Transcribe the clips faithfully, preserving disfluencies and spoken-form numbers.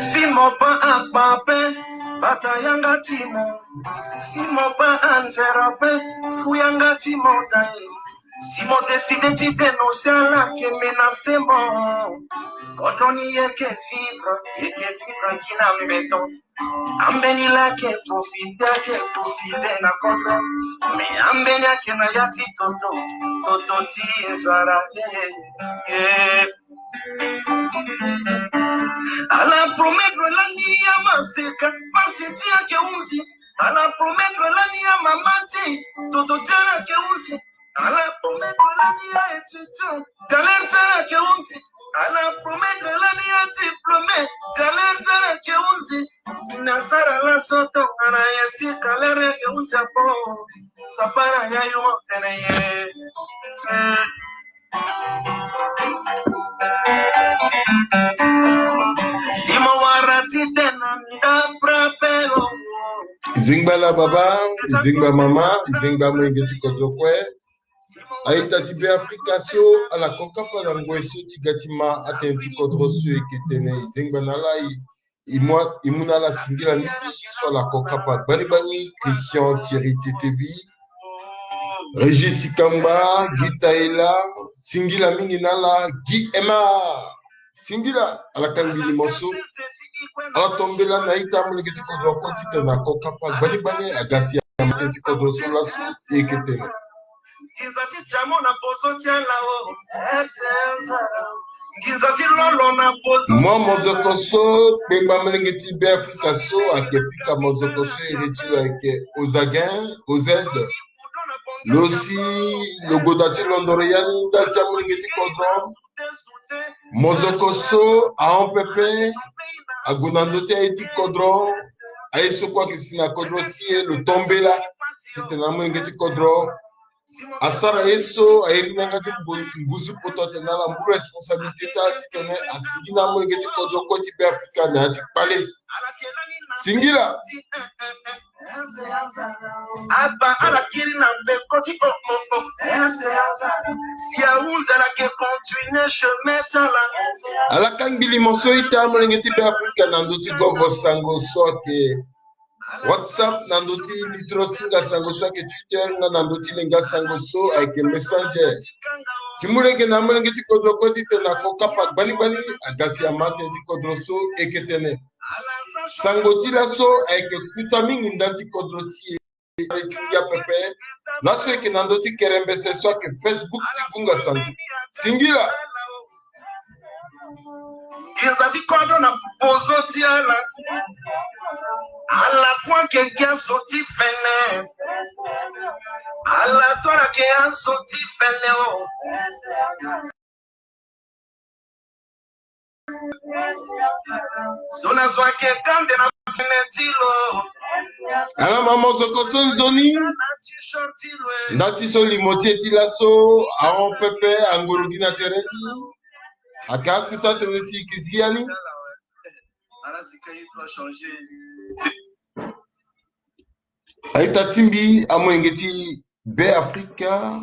Si mo baa akpa ape, bata yanga ti mo. Si mo baa anzere ape, fu yanga ti mo da e. Si mo décider ti dénoncer ala, ake menacer mo. Kodro ni yeke vivre, yeke vivre gi na mbeto. Ambeni la ake profiter, ake profiter na kodro. Mais ambeni ake na ya ti toto, toto ti nzara. Eh, eh. Ala promettre lani ya maseka, pasi ti ake hunzi. Ala promettre lani ya mama ti, toto ti ala ake hunzi. Ala promettre lani ya étudiant, galère ti ala ake hunzi. Ala promettre lani ya diplômé, galère ti ala ake hunzi. Na sara laso tongana ye si galère ake hunzi apo. Sapara ya yo tene ye. Eh. Si mo wara ti tene nda prapelo. Zingba la baba, zingba mama, zingba molenge ti kodro kue. A-ita ti Be Afrika so, ala ko kapa na ngoi so ti ga ti ma atene ti kodro so e yeke tene. E zengba na ala, e, e mu, e mu na ala singila mingi so ala ko kapa gbani gbani. Christian Thierry Tetebi, Régis Kamba, Guy Taïla, singila mingi na ala. Guy Emma, singila, ala kangbi limo so. Ala tombela na a-ita molenge ti kodro kue titene ako kapa gbani gbani, aga si amate ti kodro so laso e yeke tene. Nginza ti diamant na bozo ti ala o. Nginza ti lolo na bozo. Mo mozoko so, kpengba molenge ti Be Afrika so, ake pika mozoko so, iri ti lo ayeke Ozagen, Ozed. Lo si lo goda ti londoro ya ni ndali ti amolenge ti kodro. Mozoko so ahon pepe, ague na ndö ti aye ti kodro. Aye so kue ayeke si na kodro ti e lo tombela titene amolenge ti kodro asara ye so airi na yanga ti ngu-, nguzu poto atene na ala mbu responsabilité ti ala titene asigi na amolenge ti kodro kue ti Be Afrika na ya ti kpale. Singila. Aba ala kiri na mbeko ti o, o, o. Si ahunzi ala ke continuer chemin ti ala. Ala kangbi limo so ita amolenge ti Be Afrika na ndö ti govo sango so ayeke WhatsApp, na ndö ti Litro Singa Sango so ayeke Twitter, nga na ndö ti Lenga Sango so ayeke Messenger. Ti mu lege na amolenge ti kodro kue titene ako kapa gbani gbani, aga si ama atene ti kodro so e yeke tene. Sango ti laso ayeke kuta mingi ndali ti kodro ti e. Ti ngia pepe. Laso e yeke na ndö ti kerembese so ayeke Facebook ti Bunga Sango. Singila. Nginza ti kodro na bozo ti ala. Ala kue ayeke ge azo ti fene. Ala to ala yeke azo ti fene o. Zo na zo ayeke kande na fene ti lo. Ala ma mozoko so nzoni. Nda ti so limo ti e ti laso ahon pepe, angoro gi na tere ni. Ake akuta tene si e yeke zi ya ni. A-ita ti mbi amolenge ti Be Afrika,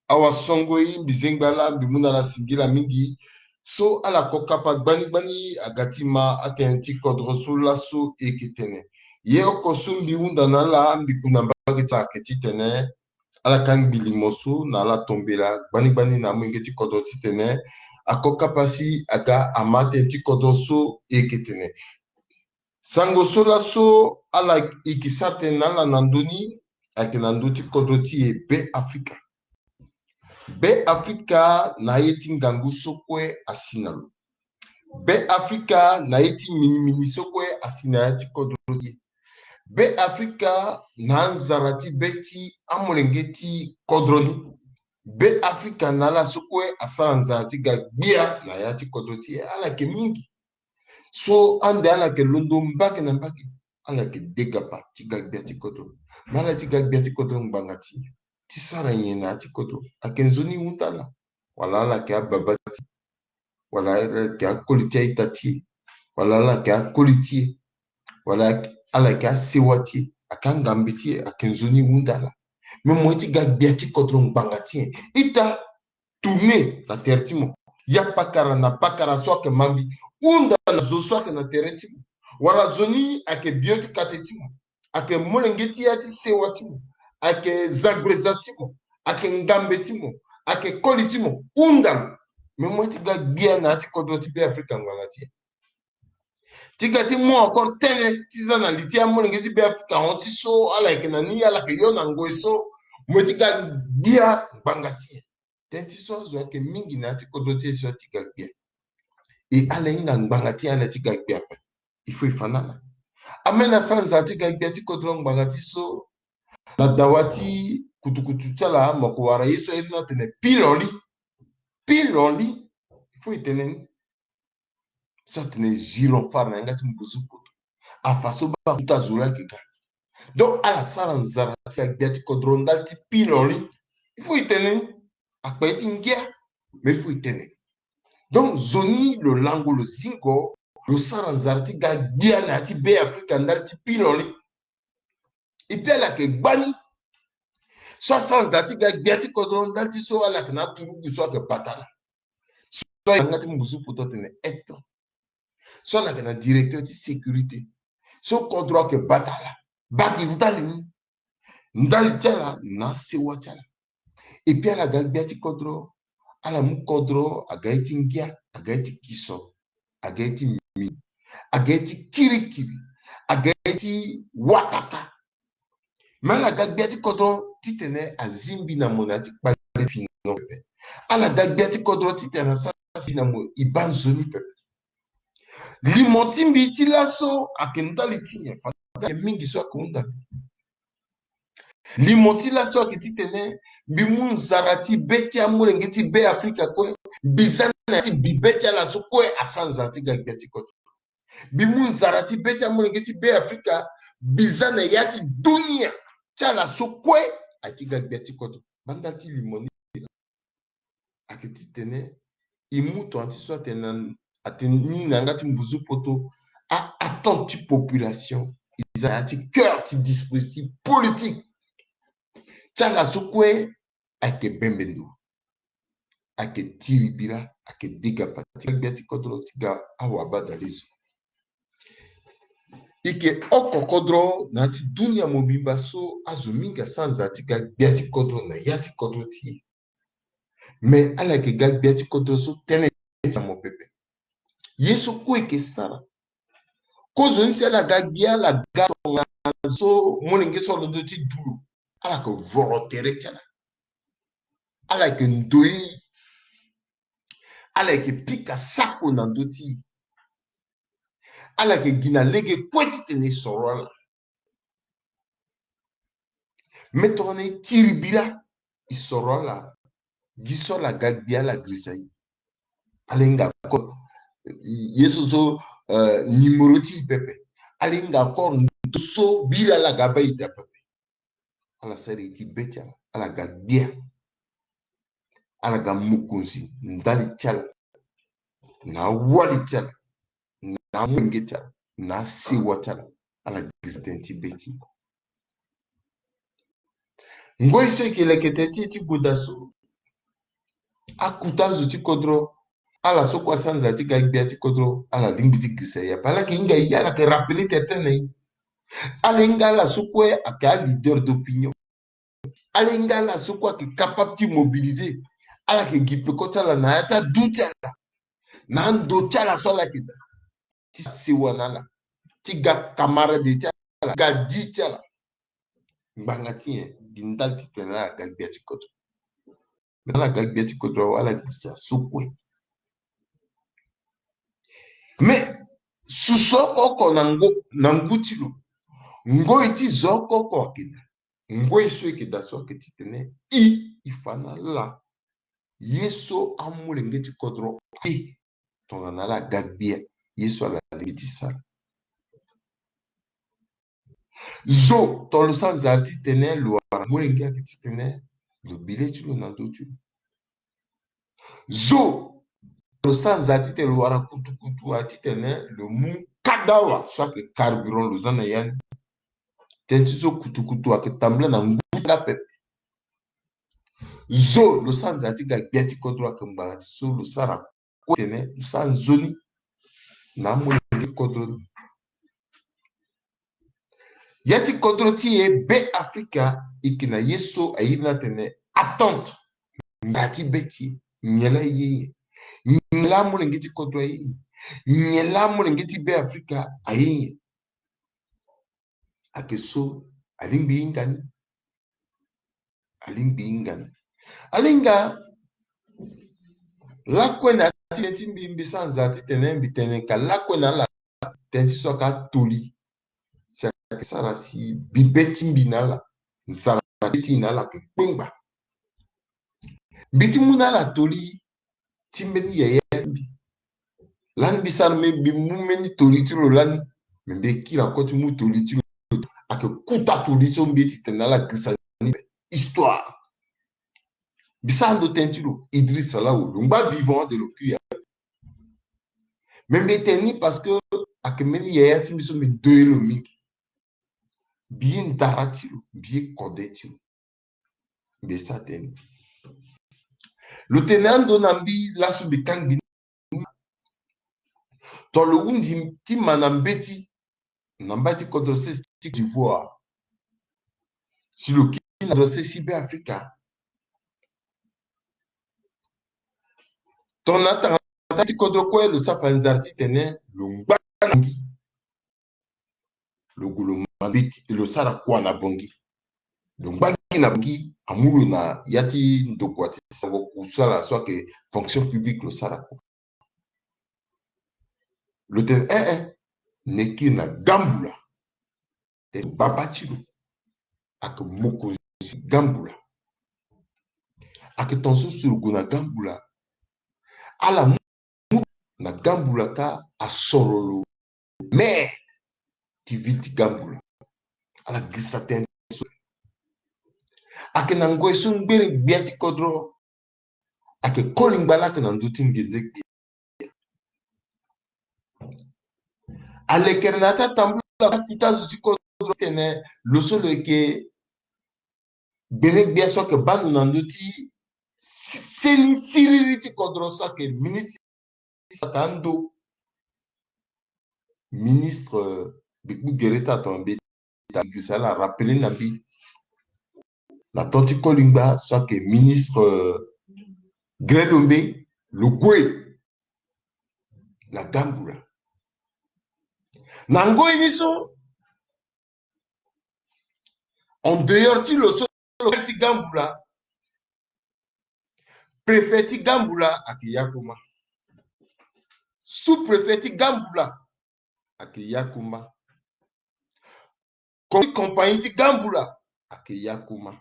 awa songo e, mbi zengba ala, mbi mu na ala singila mingi. So ala ko kapa gbani gbani, aga ti ma atene ti kodro so laso e yeke tene. Ye oko so mbi hunda na ala, mbi ku na mbage ti ala ayeke titene ala kangbi limo so na ala tombela gbani gbani na amolenge ti kodro titene ako kapa si aga ama atene ti kodro so e yeke tene. Sango so laso ala yeke sara tënë na ala na ndö ni, ayeke na ndö ti kodro ti e Be Afrika. Be Afrika na aye ti ngangu so kue asi na lo. Be Afrika na aye ti minimini so kue asi na ya ti kodro ti e. Be Afrika na anzara ti be ti amolenge ti kodro ni. Be Afrika na ala so kue asara nzara ti ga gbia na ya ti kodro ti e. Ala yeke mingi. So ande ala yeke londo mbage na mbage, ala yeke degapa ti ga gbia ti kodro. Ma ala ti ga gbia ti kodro ngbanga ti, ti sara nyen na ya ti kodro? Ayeke nzoni hunda ala? Wala ala yeke ababa ti e? Wala ala yeke akoli ti a-ita ti e? Wala ala yeke akoli ti e? Wala ala yeke asewa ti e? Ayeke angambe ti e? Ayeke nzoni hunda ala? Me mo ye ti ga gbia ti kodro ngbanga ti nyen? Ita, tourner na tere ti mo. Ya pakara na pakara so ayeke ma mbi. Hunda na zo so ayeke na tere ti mo. Wala zo ni ayeke bio ti kate ti mo. Ayeke molenge ti ya ti sewa ti mo. Ayeke zagreza ti mo. Ayeke ngambe ti mo. Ayeke koli ti mo. Hunda lo. Me mo ye ti ga gbia na ya ti kodro ti Beafrika ngbanga ti e. Ti ga ti mu encore tënë ti za na li ti amolenge ti Beafrika hon ti so ala yeke na ni, ala yeke yo na ngoi so. Mo ye ti ga gbia ngbanga ti e. Tënë ti so azo ayeke mingi na ya ti kodro ti e so ti ga gbia. E ala hinga ngbanga ti e ala ti ga gbia ape. Il faut e fa na ala. Ambeni asara nzara ti ga gbia ti kodro ngbanga ti so. Na dawa ti kutukutu ti ala mo yeke wara ye so airi ni atene pilon li. Pilon li. Il faut e tene ni. So atene giron fara na yanga ti mbuzu poto. Afa so baa kuta zo laa ayeke ga. Donc ala sara nzara ti agbia ti kodro ndali ti pilon li. Il faut e tene ni. Akpe ti ngia. Mais il faut e tene. Donc zo ni lo lango lo zingo, lo sara nzara ti ga gbia na ya ti Beafrika ndali ti pilon li. E pe ala yeke gbani. So asara nzara ti ga gbia ti kodro ndali ti so ala yeke na aturugu so ayeke bata ala. So ayeke na yanga ti mbuzu poto atene hector. So ala yeke na directeur ti sécurité. So kodro ayeke bata ala. Baa gi ndali ni. Ndali ti ala na asewa ti ala. E pe ala ga gbia ti kodro. Ala mu kodro aga ye ti ngia, aga ye ti kiso, aga ye ti mimi, aga ye ti kirikiri, aga ye ti wakaka. Me ala ga gbia ti kodro titene azi mbi na mo na ya ti kpale fini pepe. Ala ga gbia ti kodro titene asara si na mo e baa nzoni pepe. Limo ti mbi ti laso ayeke ndali ti nyen? Fade ayeke mingi so ayeke hunda mbi. Limo ti laso ayeke titene mbi mu nzara ti be ti amolenge ti Beafrika kue. Mbi za na ya ti bibe ti ala so kue asara nzara ti ga gbia ti kodro. Mbi mu nzara ti be ti amolenge ti Beafrika. Mbi za na ya ti dunia ti ala so kue ayeke ti ga gbia ti kodro. Banda ti limo ni ayeke titene e mu tongana ti so atene na, atene ni na yanga ti mbuzu poto, a attente ti population. E za na ya ti cœur ti dispositif politique ti ala so kue ayeke bembe ndo. Ayeke tiri bira, ayeke dega pati ti ga gbia ti kodro ti ga awabadalezo. E yeke oko kodro na ya ti dunia mobimba so azo mingi asara nzara ti ga gbia ti kodro na ya ti kodro ti e. Me ala yeke ga gbia ti kodro so tënë ti na mo pepe. Ye so kue e yeke sara. Kozo ni si ala ga gbia ala ga tongana so molenge so alondo ti du lo. Ala yeke voro tere ti ala. Ala yeke ndoi. Ala yeke pika sako na ndö ti e. Ala yeke gi na lege kue titene e soro ala. Me tongana e tiri bira e soro ala. Gi so ala ga gbia ala girisa e. Ala hinga encore ye so so, euh, nimero ti e pepe. Ala hinga encore ndo so bira ala ga baa e daa pepe. Ala sara e ti be ti ala, ala ga gbia. Ala ga mokonzi ndali ti ala, na awali ti ala, na amolenge ti ala, na asewa ti ala. Ala girisa tënë ti be ti e. Ngoi so e yeke leke tënë ti e ti goda so. Akuta zo ti kodro, ala so kue asara nzara ti ga gbia ti kodro, ala lingbi ti girisa e ape. Ala yeke hinga e, ala yeke rappeler tene tënë na e. Ala hinga ala so kue ayeke aleader d'opinion. Ala hinga ala so kue ayeke capable ti mobiliser. Ala yeke gi peko ti ala na ya ti adu ti ala, na ando ti ala so ala yeke daa ti sewa na ala, ti ga camarade ti ala, ga di ti ala. Ngbanga ti nyen? Gi ndali titene ala ga gbia ti kodro. Me ala ga gbia ti kodro awe, ala gi si aso kue. Me susu oko oko na ngo, na ngu ti lo. Ngoi ti zo oko oko ayeke daa. Ngoi so e yeke daa so ayeke titene i, i fa na ala ye so amolenge ti kodro aye. Tongana ala ga gbia ye so ala lingbi ti sara. Zo, tongana lo sara nzara titene lo wara molenge ayeke titene lo bi le ti lo na ndö ti lo. Zo, tongana lo sara nzara titene lo wara kutukutu ayeke titene lo mu kadawa so ayeke carburant lo za na ya ni. Tënë ti so kutukutu ayeke tambula na ngu ti nga pepe. Zo, lo sara nzara ti ga gbia ti kodro ayeke ngbanga ti so lo sara kue tene lo sara nzoni na amolenge ti kodro ni. Ya ti kodro ti e Be Afrika e yeke na ye so a iri ni atene attente. Nzara ti be ti e, nyen laa e ye nyen? Nyen laa amolenge ti kodro aye nyen? Nyen laa amolenge ti Be Afrika aye nyen? Ayeke so alingbi e hinga ni. Alingbi e hinga ni. Alinga lakue na ya ti tënë ti mbi, mbi sara nzara titene mbi tene ka lakue na ala tënë ti so ayeke atoli. Si ayeke sara si mbi be ti mbi na ala, nzara ti mbi na ala ayeke kpengba. Mbi ti mu na ala toli ti mbeni yaya ti mbi. Lani mbi sara mbi, mbi mu mbeni toli ti lo lani. Me mbi ye kiri encore ti mu toli ti lo. Ayeke kota toli so mbi ye ti tene na ala girisa ni histoire. Mbi sara ndo tënë ti lo, Idriss Alao, lo ngba vivant de lo kui ya. Me mbi ye tene ni parce que ayeke mbeni yaya ti mbi so mbi doye lo mingi. Mbi ye ndara ti lo, mbi ye kode ti lo. Mbi sa tene. Lo tene ando na mbi laso mbi kangbi ni. Tongana lo hundi ti ma na mbeti na mbai ti kodro sese ti Côte d'Ivoire, si lo kiri na kodro sese ti Be Afrika. Tongana tanga ti kodro kue lo sara fa nzara titene lo ngba na Bongi. Lo gue lo ma mbeti, lo sara kua na Bongi. Lo ngba gi na Bongi, amu lo na ya ti ndokua ti sango kusala so ayeke fonction publique, lo sara kua. Lo tene eh eh, ne kiri na Gambula. E baba ti lo ayeke mokonzi Gambula. Ayeke tongaso si lo gue na Gambula, ala mu na Gambula ka asoro lo maire ti ville ti Gambula. Ala girisa tënë so. Ayeke na ngoi so ngbene gbia ti kodro ayeke koli ngba laa ayeke na ndö ti ngbene gbia. Alekere na ya ti atambula ka kuta zo ti kodro tene lo so lo yeke gbene gbia so ayeke baa ndo na ndö ti si-, seni siriri ti kodro so ayeke ministre ti saka ando. Ministre, eh, mbi kpu gere ti atongana mbi ta girisa ala rappeler na mbi. Na temps ti koli ngba so ayeke ministre, eh, Gre Lombe, lo gue na Gambula. Na ngoi ni so, en dehors ti lo so lo ti Gambula, préfet ti Gambula ayeke Yakoma. Sous-préfet ti Gambula ayeke Yakoma. Ko-, compagnie ti Gambula ayeke Yakoma.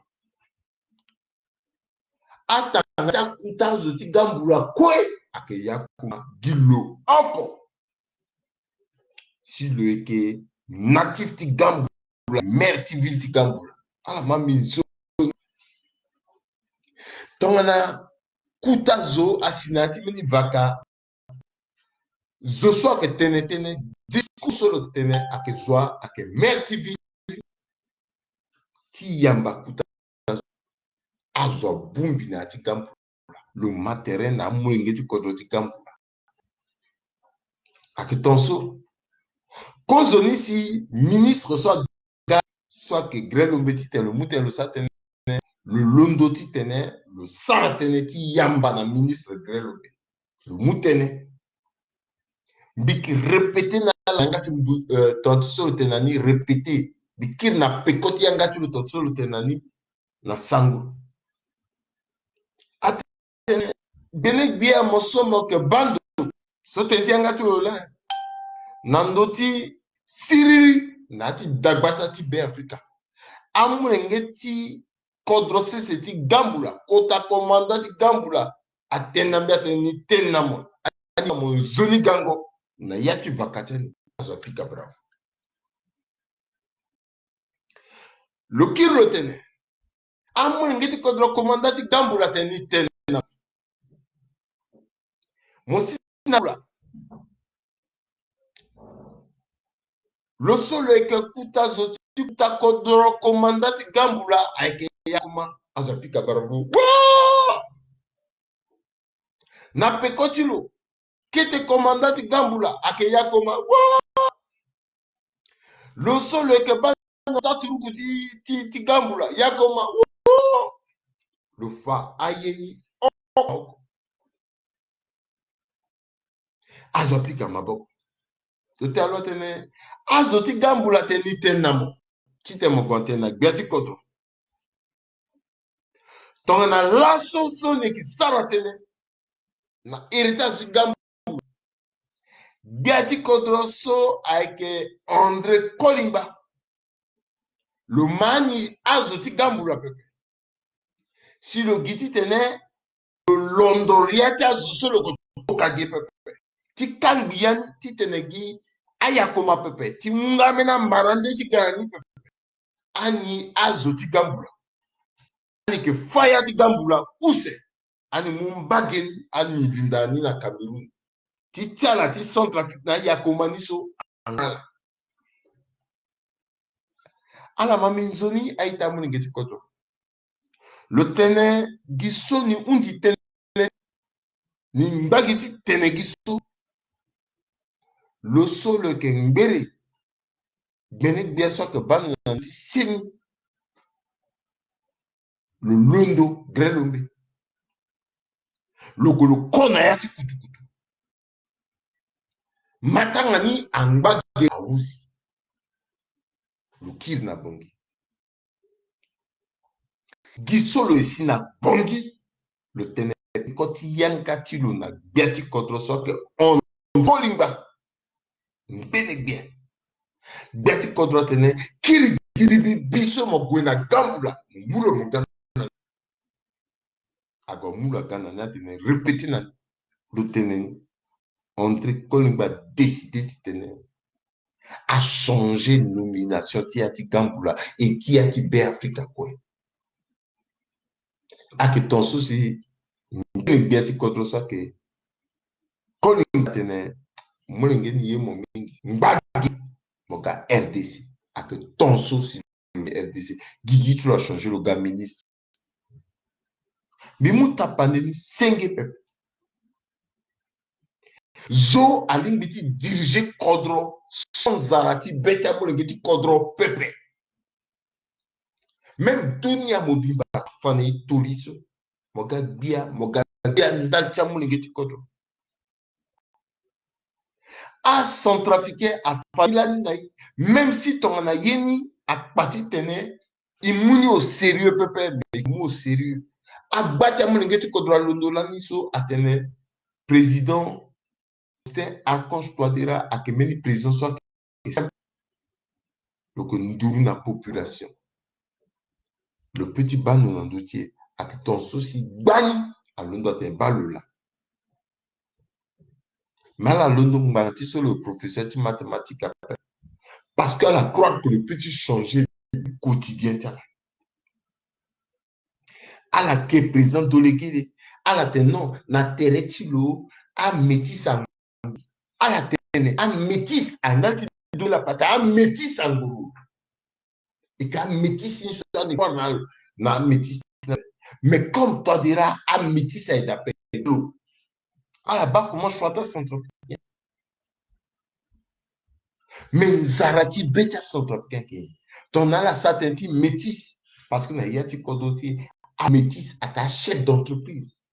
Atanga ti akuta zo ti Gambula kue ayeke Yakoma. Gi lo oko si lo yeke natif ti Gambula, maire ti ville ti Gambula. Ala ma mbi nzoni. Tongana kuta zo asi na ya ti mbeni vaka, zo so ayeke tene tënë, discours so lo tene ayeke zo wa, ayeke maire ti ville ti yamba kuta zo. Azo abongbi na ya ti Gambula. Lo ma tere na amolenge ti kodro ti Gambula. Ayeke tongaso. Kozoni si ministre so aga so ayeke Gre Lombe titene lo mu tënë, lo sara tënë, lo londo titene lo sara tënë ti yamba na ministre Gre Lombe. Lo mu tënë. Mbi yeke répéter na ala yanga ti mbu, eh, tonga ti so lo tene na ni répéter. Mbi kiri na peko ti yanga ti lo tonga ti so lo tene na ni na sango. Atene gbene gbia mo so mo yeke baa ndo so tene ti yanga ti lo laa. Na ndö ti siriri na ya ti dagbata ti Be Afrika, amolenge ti kodro sese ti Gambula, kota komanda ti Gambula, atene na mbi atene ni tene na mo, atene na mo nzoni gango na ya ti vaka ti ani. Azo apika bravo. Lo kiri lo tene, amolenge ti kodro komanda ti Gambula atene ni tene na mo. Mo si na Gambula. Lo so lo yeke kuta zo ti kuta kodro komanda ti Gambula ayeke Yakoma. Azo apika bravo. Wa! Na peko ti lo, Kete commandant ti Gambula ayeke Yakoma. Wo! Lo so lo yeke baa na ta turuku ti, ti, ti Gambula, Yakoma. Wo! Lo fa aye ni oko. Azo apika maboko. Lo tene lo atene, azo ti Gambula tene ni tene na mo. Titene mo gue na tene na gbia ti kodro. Tongana laso so ni yeke sara tënë na héritage ti Gambula, gbia ti kodro so ayeke André Kolingba. Lo ma ni azo ti Gambula pepe. Si lo gi titene lo londo lia ti azo so lo yeke toka gi pepe, ti kangbi ya ni titene gi ayakoma pepe ti mu nga ambeni amara nde ti ga na ni pepe. Ani azo ti Gambula, ani yeke fa ya ti Gambula use. Ani mu mbage ni, ani linda ni na Cameroun, ti ti ala ti Centrafrique na ayakoma ni so angala. Ala ma minzoni a-ita, amolenge ti kodro. Lo tene gi so ni hundi tënë, ni ngba gi ti tene gi so. Lo so lo yeke ngbere gbene gbia so ayeke baa lo na ndö ti seni. Lo londo gre lombe. Lo gue lo ko na ya ti kutukutu. Matanga ni angba ge awuzi. Lo kiri na Bangui. Gi so lo ye si na Bangui, lo tene peko ti yanga ti lo na gbia ti kodro so ayeke André Kolingba. Ngbene gbia. Gbia ti kodro atene, kiri gi bibi so mo gue na Gambula, mo mu lo mo ga na ni. Ague amu lo aga na ni, atene répéter na ni. Lo tene ni. André Kolingba décider titene achanger nomination ti ya ti Gambula et ti ya ti Beafrika kue. Ayeke ton so si ngbene gbia ti kodro so ayeke Kolingba atene, molenge ni ye mo mingi, ngba gi mo ga R D C. Ayeke ton so si R D C, gigi ti lo achanger, lo ga ministre. Mbi mu tapande ni senge pepe. Zo alingbi ti diriger kodro sans nzara ti be ti amolenge ti kodro pepe. Même dunia mobimba afa na e toli so. Mo ga gbia, mo ga gbia ndali ti amolenge ti kodro. A-Centrafricain afa ni lani na e, même si tongana ye ni akpa titene e mu ni au sérieux pepe, mais e mu au sérieux. Agba ti amolenge ti kodro alondo lani so atene président Augustin Archange Touadéra ayeke mbeni président so ayeke simple. Lo yeke nduru na population. Lo peut ti baa ndo na ndö ti e. Ayeke ton so si gbani alondo atene baa lo laa. Mais ala londo ngbanga ti so lo professeur ti mathématique ape. Parce que ala croire que lo peut ti changer quotidien ti ala. Ala ke président délégué, ala tene non, na tere ti lo amétis anguru. Ala tene amétis, a nga ti do la pata amétis anguru. E ka amétis ni so ande croire na, na amétis. Mais comme Touadéra amétis aye d'après lo, ala baa comment choix ti acentrafricain. Mais nzara ti be ti acentrafricain ayeke, tongana ala sara tënë ti métis, parce que na ya ti kodro ti e amétis ayeke achef d'entreprise.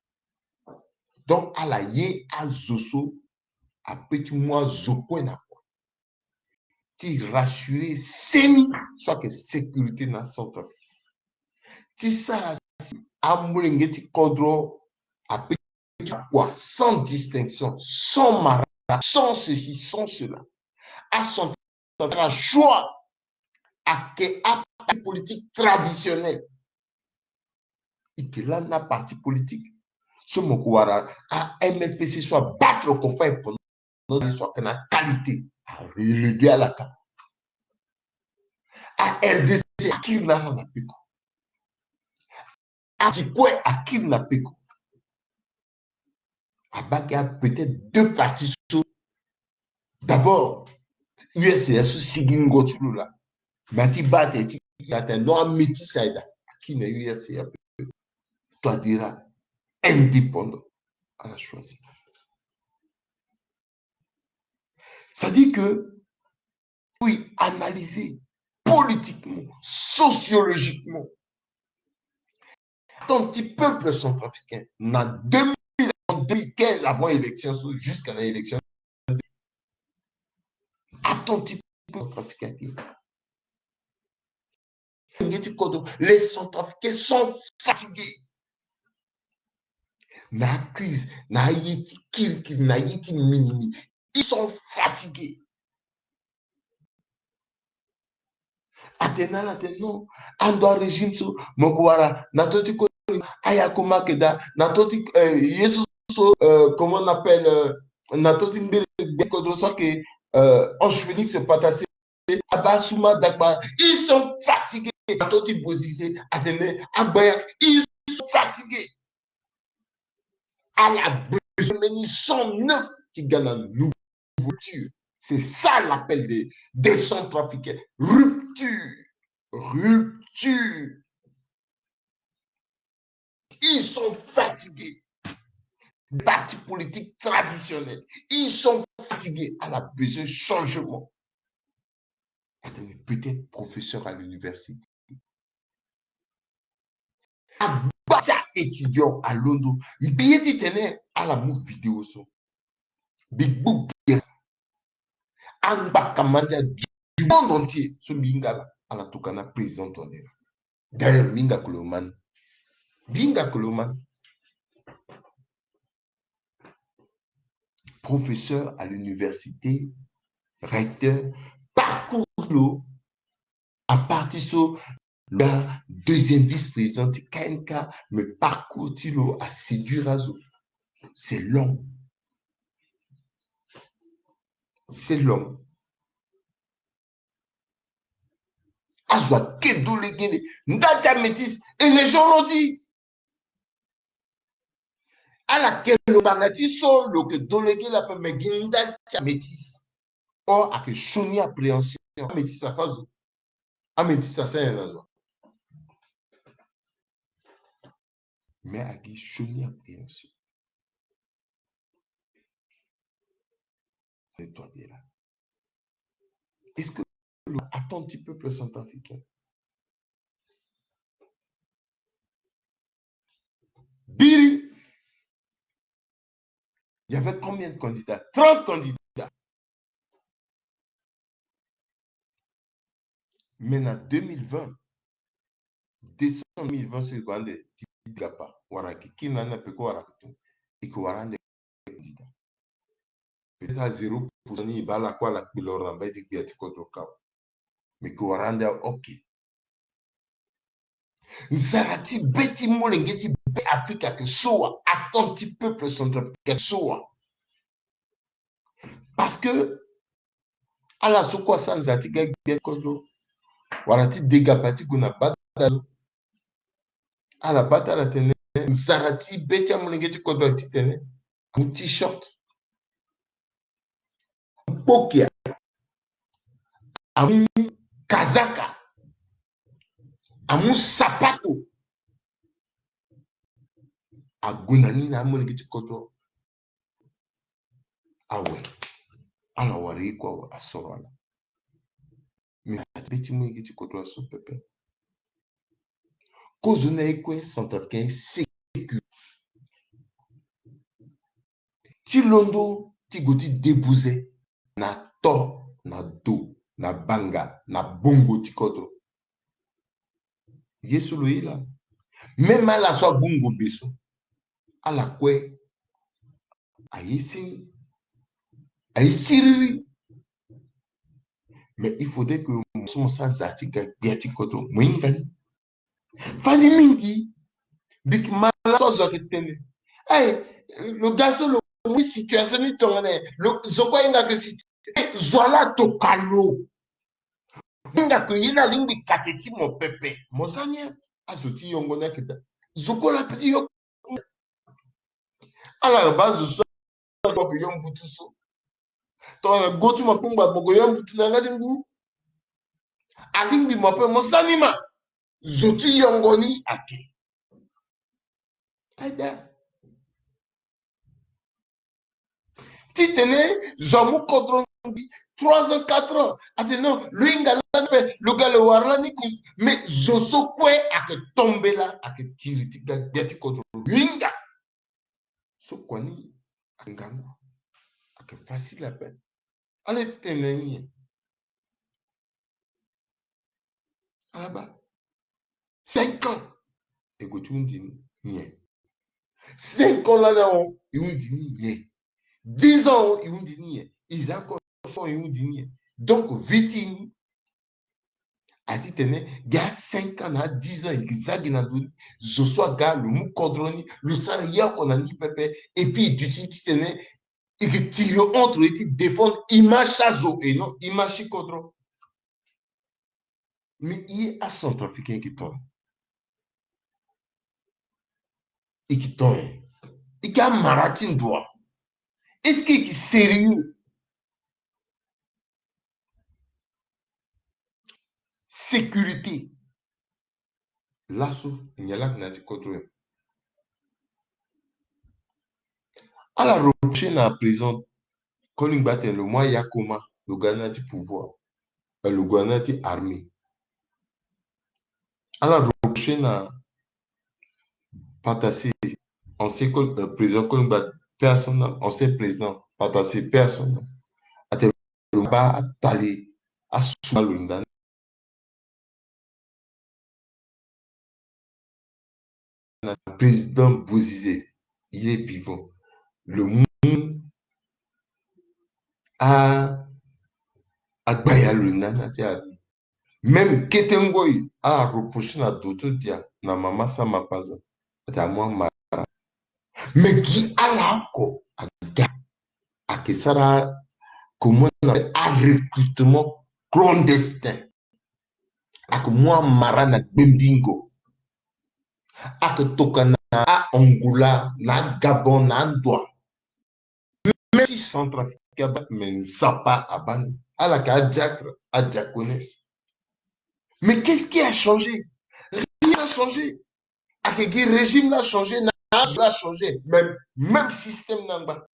Donc ala ye azo so apeut ti mu azo kue na kue ti rassurer seni so ayeke sécurité na Centrafrique. Ti sara si amolenge ti kodro apeut ti kua sans distinction, sans mara, sans ceci, sans cela. Acentrafricain asara choix, ayeke aparti politique traditionnel. E yeke lani aparti politique so mo ko wara a M L P C so abattre combat e pendant so ayeke na qualité, areléguer ala kâ. A R D C akiri na ala na peko. Ati kue akiri na peko. Abaa ke a peut-être deux partis so. D'abord, U S C A so sigi ngo ti lo laa. Mais ati baa atene ti atene non, amétis aye daa. Akiri na U S C A. Touadéra indépendant. Ala choisir. C'est-à-dire que, oui, analyser politiquement, sociologiquement, tant ti peuple centrafricain, na deux mille, en deux mille quinze, avant élection, jusqu'à l'élection, attends ti peuple centrafricain. Les Centrafricains sont fatigués. Na crise, na yiti kirikiri, na yiti minimi. Ils sont fatigués. Atene ala tene non, ando a régime so, mo ko wara na to ti koli, aya ko make daa na to ti, eh, ye so so, euh, comment on appelle, euh, na to ti mbele gbia kodro so ayeke, euh, Ange Félix Patassé, Abba Souma Dakpa, ils sont fatigués. Na to ti Bozizé, atene agbaya, ils sont fatigués. Ala besoin mbeni sang neuf ti ga na nouveauture. C'est ça l'appel des, des centrafricains. Rupture. Rupture. Ils sont fatigués. Des partis politiques traditionnels, ils sont fatigués. Ala besoin changement. Atene peut-être professeur à l'université. Agba ti a-étudiant alondo. Mbi ye ti tene ala mu vidéo so. Mbi gbu bia. Angbaka mandia du monde entier so mbi hinga ala, ala toka na président Touadéra. D'ailleurs, mbi hinga kolo ma ni. Mbi hinga kolo ma ni. Professeur à l'université, recteur, parcours lo, à partir so, le deuxième vice-président ti K M K, mais parcours ti lo a séduire azo. C'est long. C'est long. Azo ake do legele. Nda ti amétis. Et les gens l'ont dit. Ala ke lo banga ti so lo ke do legele ape, mais gi nda ti amétis. Or ayeke sioni appréhension. Amétis afa zo. Amétis asara nyen na zo? Mais agi sioni appréhension. Nettoyer là. Est-ce que lo attend ti peuple centrafricain? Biri, il y avait combien de candidats? Trente candidats. Mais na deux mille vingt, décembre deux mille vingt, so e ko ande ti gapa, wala ayeke kiri na ni na peko wala ayeke tonga, e ke wara ande candidat. Peut-être à zéro pour cent ni e baa lakue ala kpe loro na mbage ti gbia ti kodro kâ. Mais e ke wara ande, ok. Nzara ti be ti molenge ti be Afrika ayeke so wa, attente ti peuple centrafricain ayeke so wa. Parce que ala so kue asara nzara ti ga gbia ti kodro, wala ti de gapa ti gue na bata zo. Ala bata ala tene nzara ti be ti amolenge ti kodro ayeke titene amu t-shirt, amu kpokia, amu kazaka, amu sapato. Ague na ni na amolenge ti kodro. Awe, ala wara ye kue awe, asoro ala. Mais ati be ti molenge ti kodro aso pepe. Kozo na ye kue, centrafricain sécurité ti londo ti gue ti débuter na to, na do, na banga, na bongo ti kodro. Ye so lo ye laa. Même ala so agbu ngombe so, ala kue aye siriri, aye siriri. Mais il faudrait que mo so mo sara nzara ti ga gbia ti kodro, mo hinga ni. Fani mingi. Mbi yeke ma laso azo ayeke tene. Hey, lo ga so lo mu situation ni tongana nyen? Lo, zo kue ahinga ayeke si, hey, zo ala toka lo. Hinga ayeke ye ni alingbi kate ti mo pepe. Mo za nyen? Azo ti yongo ni ayeke daa. Zo kue la pe ti yo. Ala baa zo so mo ke yo mbutu so. Tongana go ti mo akpongba, mo ke yo mbutu na yanga ti ngu. Alingbi mo ape, mo sani ma. Zo ti yongo ni ayeke. Aida. Titene zo amu kodro trois ans, quatre ans. Ate non, lo hinga lani ape, lo ga lo wara lani ku. Mais zo so kue ayeke tombe laa, ayeke tiri ti ga gbia ti kodro lo hinga. So kua ni ayeke ngangu, ayeke facile ape. Ala ye ti tene na ye nyen? Ala baa. Cinq ans. E gue ti hundi ni nyen? Cinq ans lani ahon, e hundi ni nyen? Dix ans ahon, e hundi ni nyen? E za encore cent ans, e hundi ni nyen? Donc vie ti e ni, a ti tene gi a cinq ans na a dix ans e yeke za gi na ndo ni. Zo so aga lo mu kodro ni, lo sara ye oko na ni pepe. Et puis e duti ti tene e yeke tiri entre e ti défendre image ti azo et non image ti kodro. Mais e, acentrafricain e yeke ton? E yeke ton? E yeke amara ti ndo wa? Est-ce que e yeke sérieux? Sécurité. Laso nyen laa na ya ti kodro nyen? Ala reprocher na président Koli Ngba atene lo mu ayakoma, lo ga na ya ti pouvoir, lo ga na ya ti armée. Ala reprocher na Patassé, ancien Koli, euh, président Koli Ngba, paix à son âme, ancien président Patassé, paix à son âme. Atene lo baa atali asuma lo nda na président Bozizé, il est vivant. Lo mu a, agbaya lo nda na ti a. Même kete ngoi ala reprocher na doto dia na mama Sama Panza. Ata amu amara. Mais gi ala oko aga, ayeke sara comment on appelle, a recrutement clandestin. Ayeke mu amara na gbembingo. Ayeke tokua na Angola, na Gabon, na Andoua. Même si Centrafrique abaa, mais Nzapa abaa ni. Ala yeke adiacre, adiaconesse. Mais qu'est-ce qui a changé? Rien n'a changé. Ayeke gi régime la changé, na la changé. Même, même système na ngba.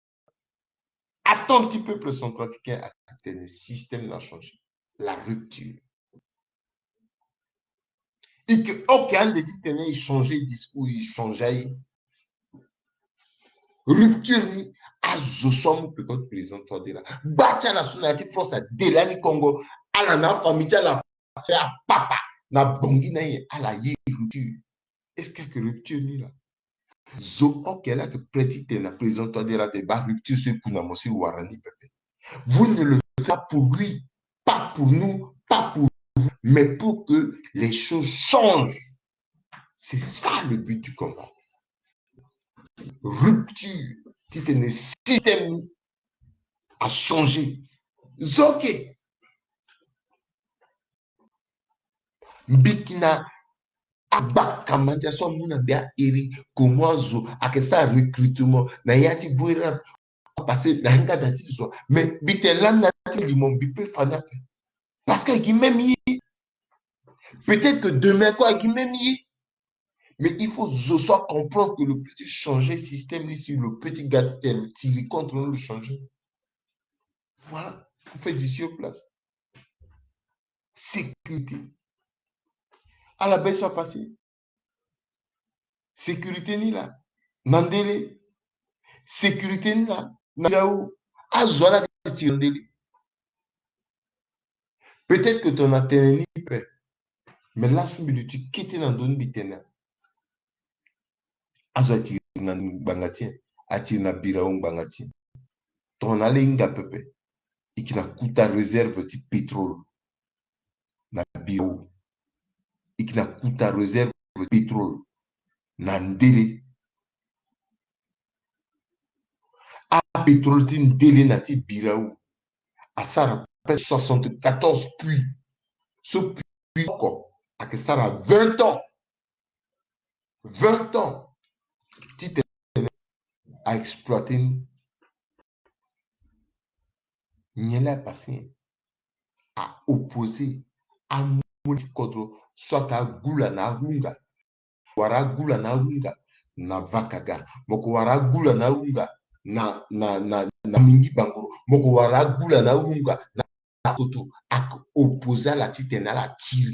Attente ti peuple centrafricain atene système na changé. La rupture. E ke, ok, ande ti tene e changer discours, e changer aye. Rupture ni, azo so amu peko ti président Touadéra. Gba ti ala so na ya ti France ade lani Congo, ala na afamille ti ala, apapa na Bangui na nyen, ala ye rupture. Est-ce que ayeke rupture ni laa? Zo oko laa ayeke prêt ti tene na président Touadéra te, baa rupture so e ku na mo so e wara ni pepe. Vous ne le faites pas pour lui, pas pour nous, pas pour vous, mais pour que les choses changent. C'est ça le but du combat. Rupture, ti tene système a changer. Zo ake. Mbi yeke na agbaka mandia so amu na mbi airi, comment azo ayeke sara recrutement na ya ti Bouérard, passé na yanga da ti zo. Mais mbi tene lani na ya ti limo mbi peut fa ni ape. Parce que ayeke même ye. Peut-être que demain kue ayeke même ye. Mais il faut zo so acomprendre que lo peut ti changer système ni, si lo peut ti ga ti tene lo tiri contre ni, lo changer. Voilà, on fait du sur place. Sécurité. Ala be so apassé. Sécurité ni laa na ndele. Sécurité ni laa na Birao. Azo ala ti tiri na ndele. Peut-être que tongana tene ni pepe. Mais laso mbi duti kete na ndo ni mbi tene. Azo atiri na ngbanga ti e, atiri na Birao ngbanga ti e. Tongana ala hinga pepe, e yeke na kota réserve ti pétrole na Birao. E yeke na kota réserve ti pétrole na ndele. Apétrole ti ndele na ti Birao asara presque soixante-quatorze puits. So puits oko ayeke sara vingt ans. Vingt ans ti tene a exploité ni. Nyen laa apassé? A opposé amu ti kodro so ayeke agula na ahunga. Wara agula na ahunga na Vakaga. Mo yeke wara agula na ahunga na, na, na, na mingi bangoro, mo ko wara agula na arunga na koto, ake opposé ala titene ala tiri,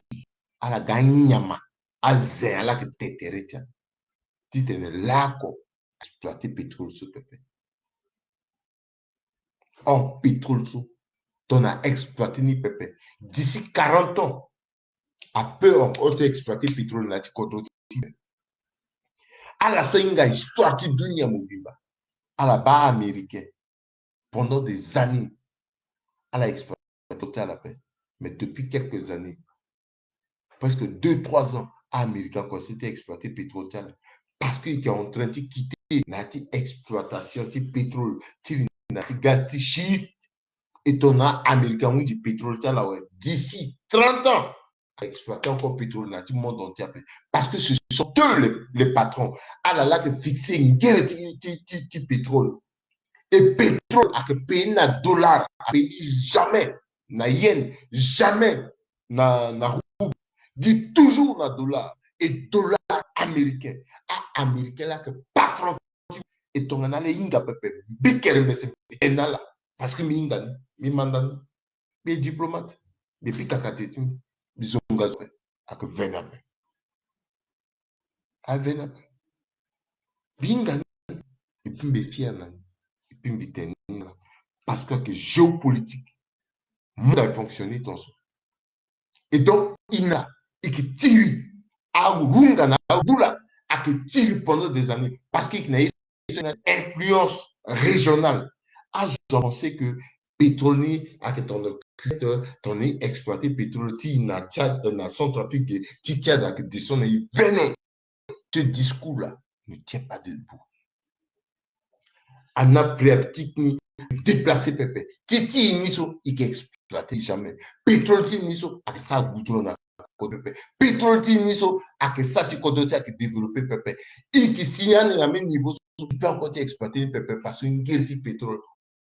ala ga anyama, azen, ala ke tetere ti ala titene lako exploiter pétrole so pepe. Or pétrole so tongana exploiter ni pepe, d'ici quarante ans, a peut encore ti exploiter pétrole na ti kodro ti. Ala so ahinga histoire ti dunia mobimba. Ala baa américain pendant des années. Ala exploiter ti ala pe. Mais depuis quelques années, presque deux trois ans, américain a commencé ti exploiter pétrole ti ala. Parce que il est en train ti quitter na ti exploitation ti pétrole, ti li na ti gaz ti schiste. Et tongana américain ahundi pétrole ti ala awe, d'ici trente ans, a exploiter encore pétrole na ti monde entier ape. Parce que ce sont eux les, les patrons. Ala laa ke fixer ngere ti, ti, ti, ti pétrole. Et pétrole ake payer ni na dollar, a payer ni jamais na yen, jamais na, na rouble. Gi toujours na dollar. Et dollar américain. A américain laa ke patron. Et tongana ala hinga pepe, mbi kere mbese mbi tene na ala. Parce que mbi hinga ni, mbi manda ni. Mbi diplomate. Depuis kaka ti ti mbi, mbi zonga zo, ake veni ape. Aveni ape. Mbi hinga ni. Et puis mbi fier na ni. Et puis mbi tene ni na ala. Parce que ake géopolitique, monde a fonctionner ton so. Et donc, i na, i ke tiri arunga na agula, ake tiri pendant des années. Parce que i na influence régionale. Azo apenser que pétrole ni ake tongana kuete, tongana i exploiter pétrole ti i na Tchad, na Centrafrique, ti Tchad ake descendre na i vene. Ce discours-là ne tient pas debout. Ana pratique ni déplacé pepe. Ti ti i ni so i ke exploiter jamais. Pétrole ti i ni so ake sara goudron na kodro pepe. Pétrole ti i ni so ake sara ti kodro ti ake développer pepe. I ke si yani na même niveau so i peut encore ti exploiter ni pepe parce que ngere ti pétrole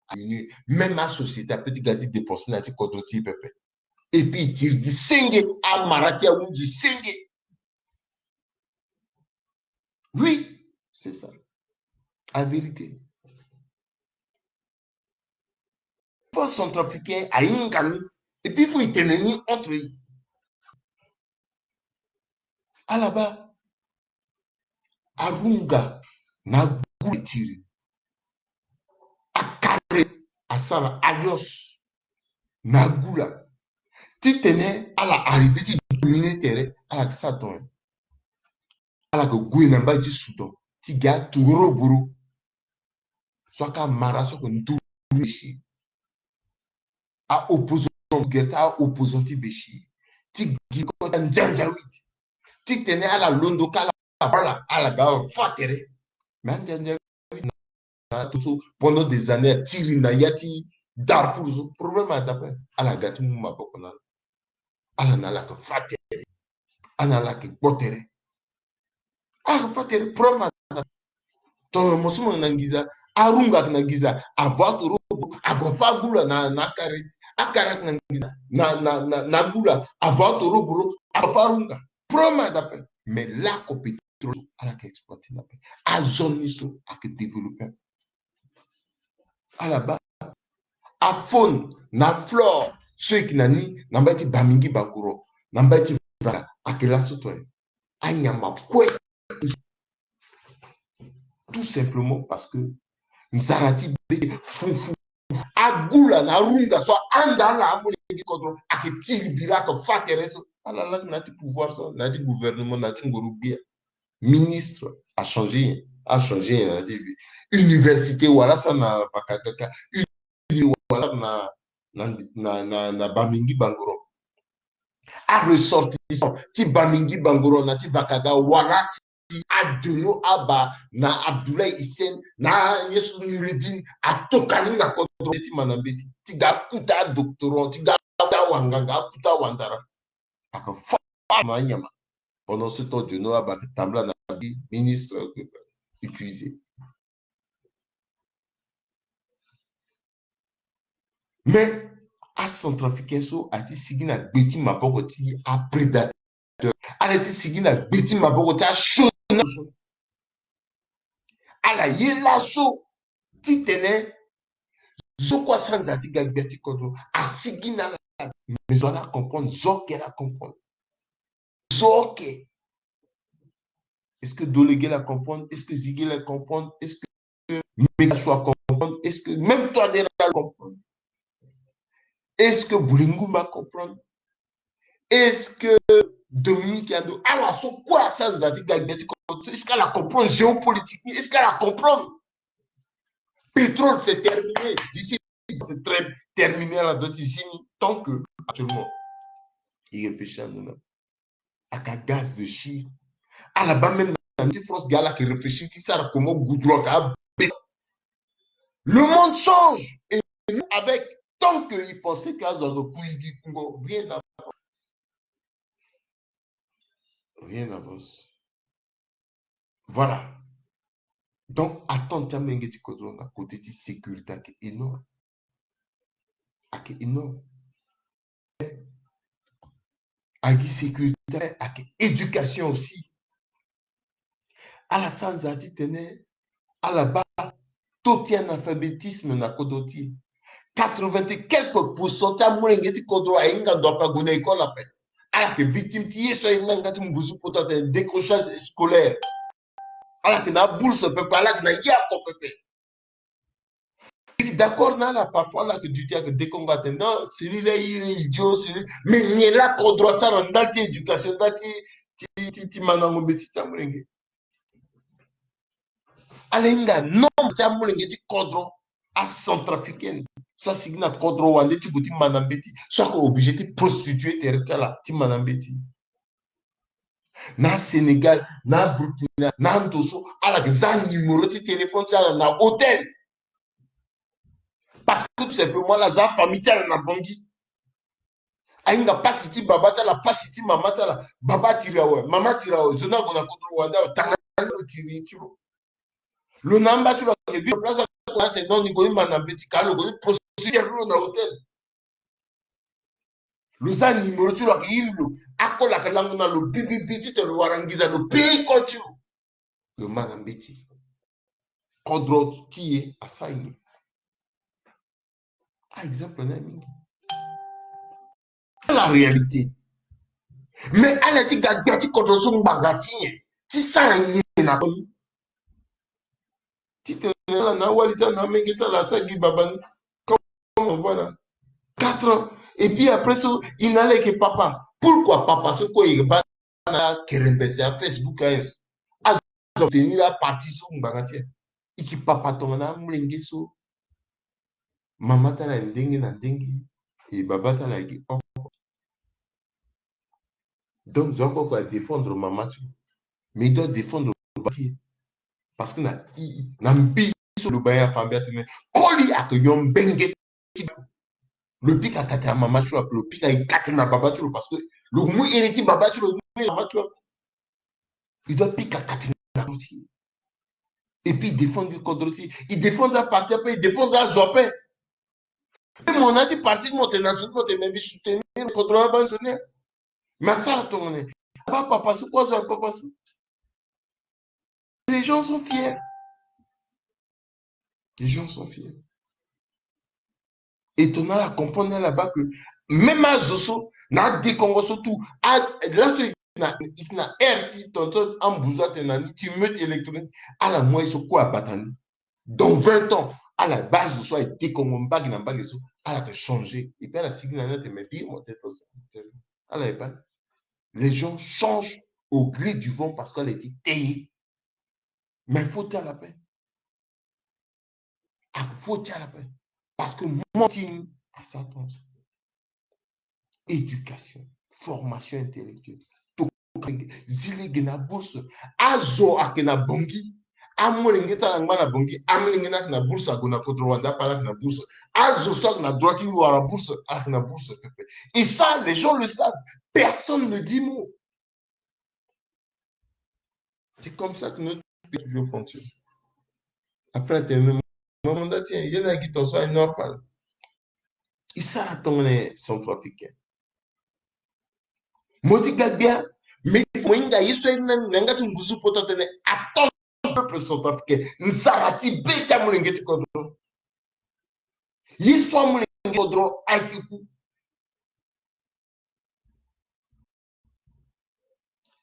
a diminuer. Même asociété ape ti ga ti dépenser na ti kodro ti i pepe. Et puis i tiri gi senge, amara ti ahundi senge. Oui, c'est ça. La vérité. Faut centrafricain ahinga ni. Et puis il faut i tene ni entre i. Ala baa arunga na agula tiri. Akare asara alliance na agula. Titene ala arriver ti dominer terrain, ala ke sara ton. Ala ke gue na mbai ti Soudan ti ga atororo boro. So aka mara so ake nduru Béchir. A opposant Guerta, a opposant ti Béchir. Ti gi kota njanjawid. Titene ala londo ka ala bala, ala ga fa tere. Mais anjanjawid na to so pendant des années atiri na ya ti Darfour so. Problème ada pe. Ala ga ti mu maboko na ala. Ala na ala ke fa tere. Ala na ala ke kpo tere. Ala ke fa tere, problème ada. Tongana mo so mo na nginza, arunga ake na nginza, avo atororo boro, ague afa agula na, na akare. Akare ake na nginza, na, na, na, na agula, avo atororo boro, ague afa arunga. Problème ada pe. Mais lako pétrole so ala ke exploiter ni ape. Azone ni so ake développer. Ala baa afaune na flore so i ke na ni na mbai ti Bamingi Bangoro, na mbai ti Vaka, ake laso ton. Anyama kue. Tout simplement parce que nzara ti be fufu. Agula na arunga so ahanda ala amolenge kodro, ake tiri bira, ake fa tere so. Ala laa na ya ti pouvoir so, na ya ti gouvernement, na ya ti ngoro gbia. Ministre achangé, achangé na ya ti vie. Université wala asara na Vaka kaka, université wala na, na, na, na, na Bamingi Bangoro. Aressortissant ti Bamingi Bangoro na ti Vaka ga wala si Adjono Aba na Abdoulaye Hissène na Yesu Noureddin atoka ni na kodro ti Manambeti. Ti ga akuta adoctorant, ti ga akuta awanganga, akuta awandara. Ake fa na anyama. Pendant ce temps, Djono Aba ake tambula na ministre, euh, épuisé. Mais acentrafricain so ati sigi na gbe ti maboko ti aprédateur. Ala ti sigi na gbe ti maboko ti achômeur. Ala ye laso titene Zo kue asanza ti ga gbia ti kodro, asigi na ala. Mais zo ala comprendre, zo ake ala comprendre. Zo ake. Est-ce que Dolege la comprendre? Est-ce que Zigi la comprendre? Est-ce que Megacho a comprendre? Est-ce que même toi, Dera la comprendre? Est-ce que Bulingumba comprendre? Est-ce que Dominique Ando, ala so kue asanza ti ga gbia ti kodro, est-ce qu'elle a comprendre géopolitique? Est-ce qu'elle a comprendre? Pétrole, c'est terminé. D'ici, c'est très terminé à la dot ici, tant que actuellement, il réfléchit à nous. Aka gaz de schiste. Ala baa même na ti France ga ala yeke réfléchir ti sara comment goudron aka be. Le monde change. Et nous, avec, tant que il pensait que azo ake kui gi kungo, rien n'avance. Rien n'avance. Voilà. Donc, attente ti amolenge ti kodro na côté ti sécurité ake énorme. Ake énorme. Agi sécurité ake éducation aussi. Ala sanza titene ala baa taux ti analphabétisme na kodro ti e. Quatre-vingt et quelques pour cent ti amolenge ti kodro ahinga ndo ape ague na école ape. Ala yeke victime ti ye so aye nga ti ngu so poto atene décrochage scolaire. Ala yeke na abourse pepe, ala yeke na ye oko pepe. D'accord na ala, parfois ala yeke duti, ala yeke dekongo atene non, celui-là il est idiot, celui, mais nyen laa kodro asara ndali ti éducation, ndali ti, ti, ti, ti mandango mbeti ti amolenge? Ala hinga nombre ti amolenge ti kodro acentrafricaine so asigi na kodro wande ti gue ti manda mbeti, so ayeke obligé ti prostituer tere ti ala ti manda mbeti. Na Sénégal, na Burkina, na ndo so, ala yeke za numéro ti téléphone ti ala na hôtel. Parce que tout simplement ala za famille ti ala na Bangui. Ahinga pasi ti baba ti ala, pasi ti mama ti ala. Baba atiri awe, mama atiri awe, zo ni ague na kodro wande awe, tanga ni lo tiri ti lo. Lo na amba ti lo ayeke vivre place, ague na tene non, ni gue ni manda mbeti, ka lo gue ni prostituer lo na hôtel. Lo za numéro ti lo, ayeke iri lo. Akol ayeke lango na lo bibibi titene lo wara nginza, lo pii kol ti lo. Lo ma na mbeti. Kodro ti e asara nyen? A exemple na mingi. La réalité. Mais ala ti ga gbia ti kodro so ngbanga ti nyen? Ti sara nyen na koni? Titene ala na awali ti ala na amenge ti ala asara gi baba ni. Comme on voit là. Quatre ans. Et puis après so, il n'allait que papa. Pourquoi papa so kue e baa na kerembese a Facebook aye so? Azo tenir aparti so ngbanga ti e. E yeke papa tongana amolenge so mama ti ala ndenge na ndenge, e baba ti ala ayeke oko. Donc zo oko oko adéfendre mama ti lo, mais il doit défendre baba ti e. Parce que na, na mbi so lo baa ye afa mbi atene koli ayeke yo mbenge ti lo. Lo pika kati na mama ti lo ape, lo pika e kati na baba ti lo, parce que lo mu iri ti baba ti lo, lo mu iri ti mama ti lo ape. E doit pika kati na kodro ti e. Et puis e défendre kodro ti e, e défendre aparti ape, e défendre azo ape. Mpe mo na ya ti parti ti mo tene na zo ti mo tene, mais mbi soutenir kodro na banzoni. Mais asara tongana nyen? Abaa papa so kue azo na papa so. Les gens sont fiers. Les gens sont fiers. Et tongana ala comprendre ni ala baa que même azo so na adekongo so tout, a laso e yeke na, e yeke na ère ti tonton ambuzu atene na ni ti meute électronique, ala mu aye so kue abata ni. Dans vingt ans ala baa azo so aye dekongo mbage na mbage so, ala yeke changer. Et puis ala sigi na ni atene mais bi mo tene to so. Ala ye baa. Les gens changent au gré du vent parce que ala ye ti te ye. Mais faut ti ala ape. A faut ti ala ape. Parce que mo ti ni asara tongaso. Éducation, formation intellectuelle. Tokua lege, zi lege na bourse. Azo ayeke na Bangui. Amolenge ti ala angba na Bangui. Amolenge ni ayeke na bourse, ague na kodro wande ape ala yeke na bourse. Azo so ayeke na droit ti wara bourse, ala yeke na bourse pepe. Et ça, les gens le savent. Personne ne dit mot. C'est comme ça que notre pays toujours fonctionne. Après, atene mo mandat ti ye na gi tongaso aye normal. E sara tongana centrafricain. Mo ti ga gbia, mais mo hinga ye so aye na ni na yanga ti ngu so poto atene attends peuple centrafricain. Nzara ti be ti amolenge ti kodro. Ye so amolenge kodro aye ku.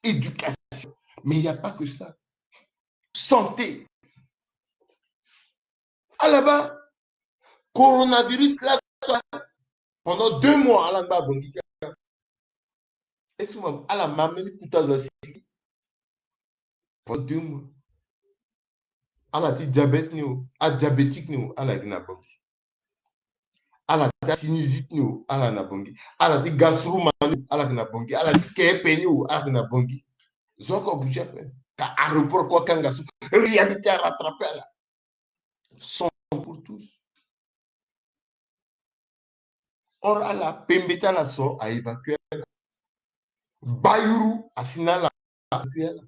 Éducation. Mais il n'y a pas que ça. Santé. Alaba, coronavirus là, pendant deux mois, ala ngba bongi. Est-ce que ala ma meni kuta zo si pendant deux mois? Ala ti diabète ni o, adiabétique ni o, ala yeke na bongi. Ala ti asinusite ni o, ala na bongi. Ala ti gastroma ni o, ala yeke na bongi. Ala ti kepe ni o, ala yeke na bongi. Zo oko bouge ape. Ka aéroport kua kanga so. Réalité arattrape ala. Sang pour tous. Or ala pembe ti ala so a évacuer ala. Bayuru asi na ala évacuer ala.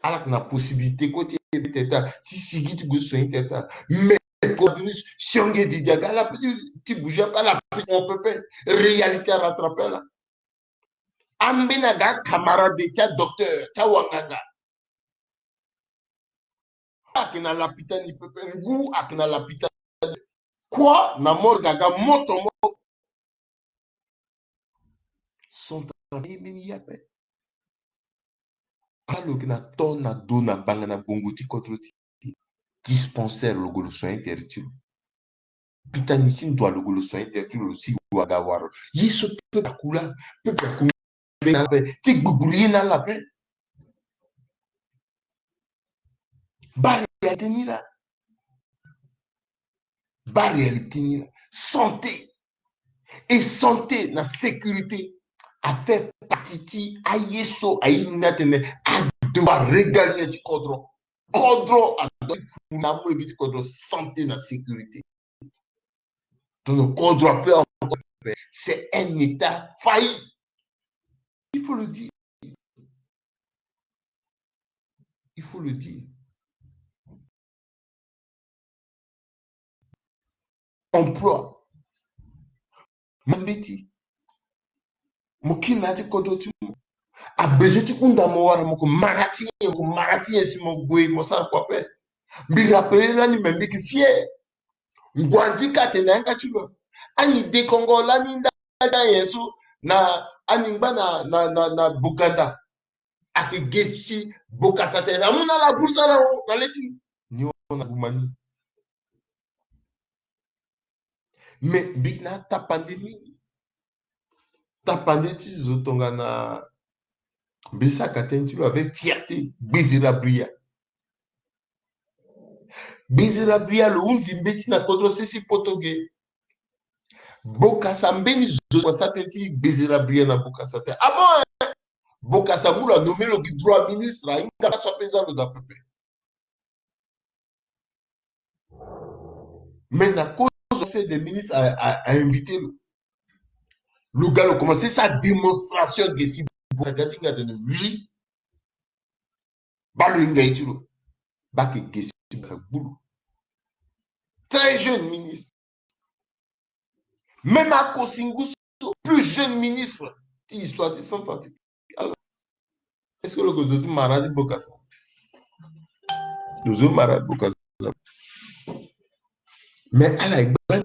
Ala yeke na possibilité kue ti évacuer tere ti ala, ti sigi ti gue soigner tere ti ala. Mais coronavirus, sionge didiaga, ala pe ti bouger ape, ala pe ti mo pepe. Réalité arattrape ala. Ambeni aga acamarade ti adocteur, ti awanganga. Ayeke na lapita ni pepe, ngu ayeke na lapita. Kua na morgue aga moto moko. Son travail ye mbeni ye ape. Alo yeke na to na do na ngbanga na gbongo ti kodro ti e. Dispensaire lo gue lo soigner tere ti lo. Pitani ti ndo alo gue lo soigner tere ti lo, lo si lo aga wara. Ye so peuple akula, peuple akula na ala ape, ti gbugbulu ye na ala ape. Baa réalité ni laa. Baa réalité ni laa. Santé. Et santé na sécurité afaire partie ti aye so aye ni atene adevoir régalien ti kodro. Kodro adoit ti funda amolenge ti kodro, santé na sécurité. Donc, kodro ape encore, c'est un État failli. Il faut le dire. Il faut le dire. Emploi. Mambeti. Mo kiri na ya ti kodro ti mo. Abezo ti hunda mo wara mo ko mara ti nyen, mo ko mara ti nyen si mo gue mo sara kua ape. Mbi rappeler lani me mbi yeke fier. Nguanzi ka atene na yanga ti lo. Ani dekongo lani nda ti anyen so na ani ngba na, na, na, na Boganda. Ayeke ge ti Bokassa tene amu na ala bourse ala o na le ti ni. Ni hon na guma ni. Mais mbi na tapande mingi. Tapande ti zo tongana mbi saka tënë ti lo avec fierté. Gbezera Bria. Gbezera Bria lo hunzi mbeti na kodro sese poto ge. Bokassa mbeni zo kua sa tënë ti Gbezera Bria na Bokassa te. Ah bon, hein? Bokassa mu lo anommé lo gi droit ministre, ahinga pas so ape za lo daa pepe. Mais na cause conseil des ministres a, a, a invité lo. Lo ga lo commencé sa démonstration ge si Bokassa ga ti hinga tene oui. Baa lo hinga ye ti lo. Baa ayeke ge si Bokassa gbu lo. Très jeune ministre. Même Akosingu so, plus jeune ministre ti histoire ti Centrafrique. Alors, est-ce que lo ko zo ti mara ti Bokassa? Lo zo mara ti Bokassa. Mais ala e gba.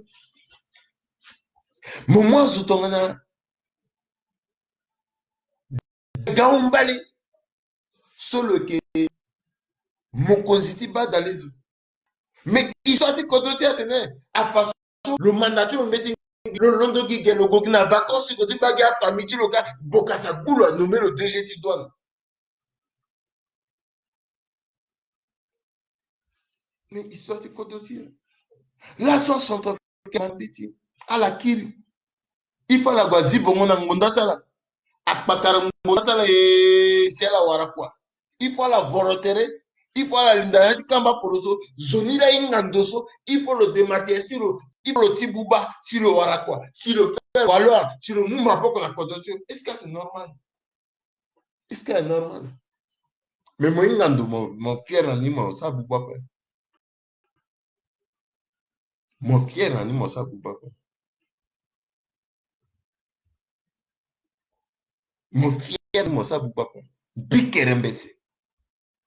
Mo mu azo tongana Gao Mbale so lo yeke mokonzi ti badalezo. Mais histoire ti kodro ti e atene afa so lo manda ti lo mbeti lo londo gi ge lo gue gi na vacances ti lo ti baa gi afamille ti lo ka Bokassa gbu lo anommé lo D G ti douane. Mais histoire ti kodro ti e. Laso aCentrafricain na mbeti ala kiri. Il faut ala gue azi bongo na ngonda ti ala. Akpatara ngonda ti ala ye si ala wara kua. Il faut ala voro tere. Il faut ala linda na ya ti kamba poroso. Zo ni laa ahinga ndo so. Il faut lo dema tere ti lo. Il faut lo ti buba si lo wara kua. Si lo fait valeur. Si lo mu maboko na kodro ti lo. Est-ce que c'est normal? Est-ce que c'est normal? Mais mo hinga ndo mo, mo fier na ni mo sa buba ape. Mo fier na ni mo sa buba ape. Mo fier na ni mo sa buba ape. Mbi kerembese.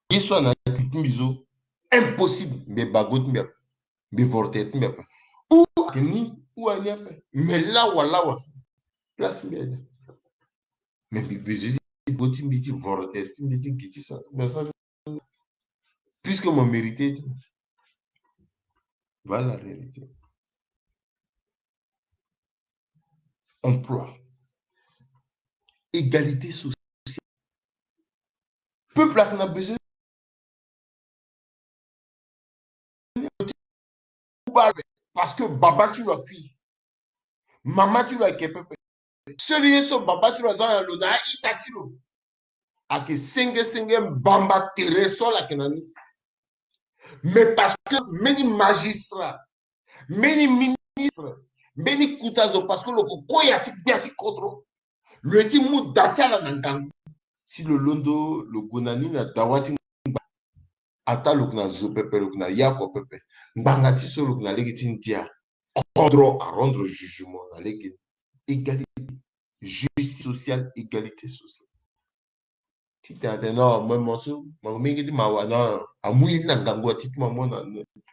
Ye so ana ti mbi zo. Impossible. Mbi baa go ti mbi ape. Mbi voro tere ti mbi ape. Ou ayeke ni, ou ani ape. Mais lawa lawa, place mbi aye. Mais mbi besoin ti bo ti mbi ti voro tere ti mbi ti gi ti sa. Mais ça, puisque mo mérité ti, voilà la réalité. Emploi, égalité sociale. Peuple ayeke na besoin. Parce que baba ti lo akui, mama ti lo ayeke pepe. Seul ye so baba ti lo aza na lo na a-ita ti lo, ayeke senge senge mbamba tere so ala yeke na ni. Mais parce que mbeni magistrat, mbeni ministre, mbeni kuta zo, parce que lo yeke koya ti gbia ti kodro, lo ye ti mu da ti ala na ngangu. Si lo londo, lo gue na ni na dawa ti ngbanga, ataa lo yeke na zo pepe, lo yeke na yako pepe. Ngbanga ti so lo yeke na lege ti ndia. Kodro arendre jugement na lege ni. Égalité, justice sociale, égalité sociale. Ti tene atene non, mo, mo so mo mingi ti mawa, non, amu ye ni na ngangu ati ti mo amu na,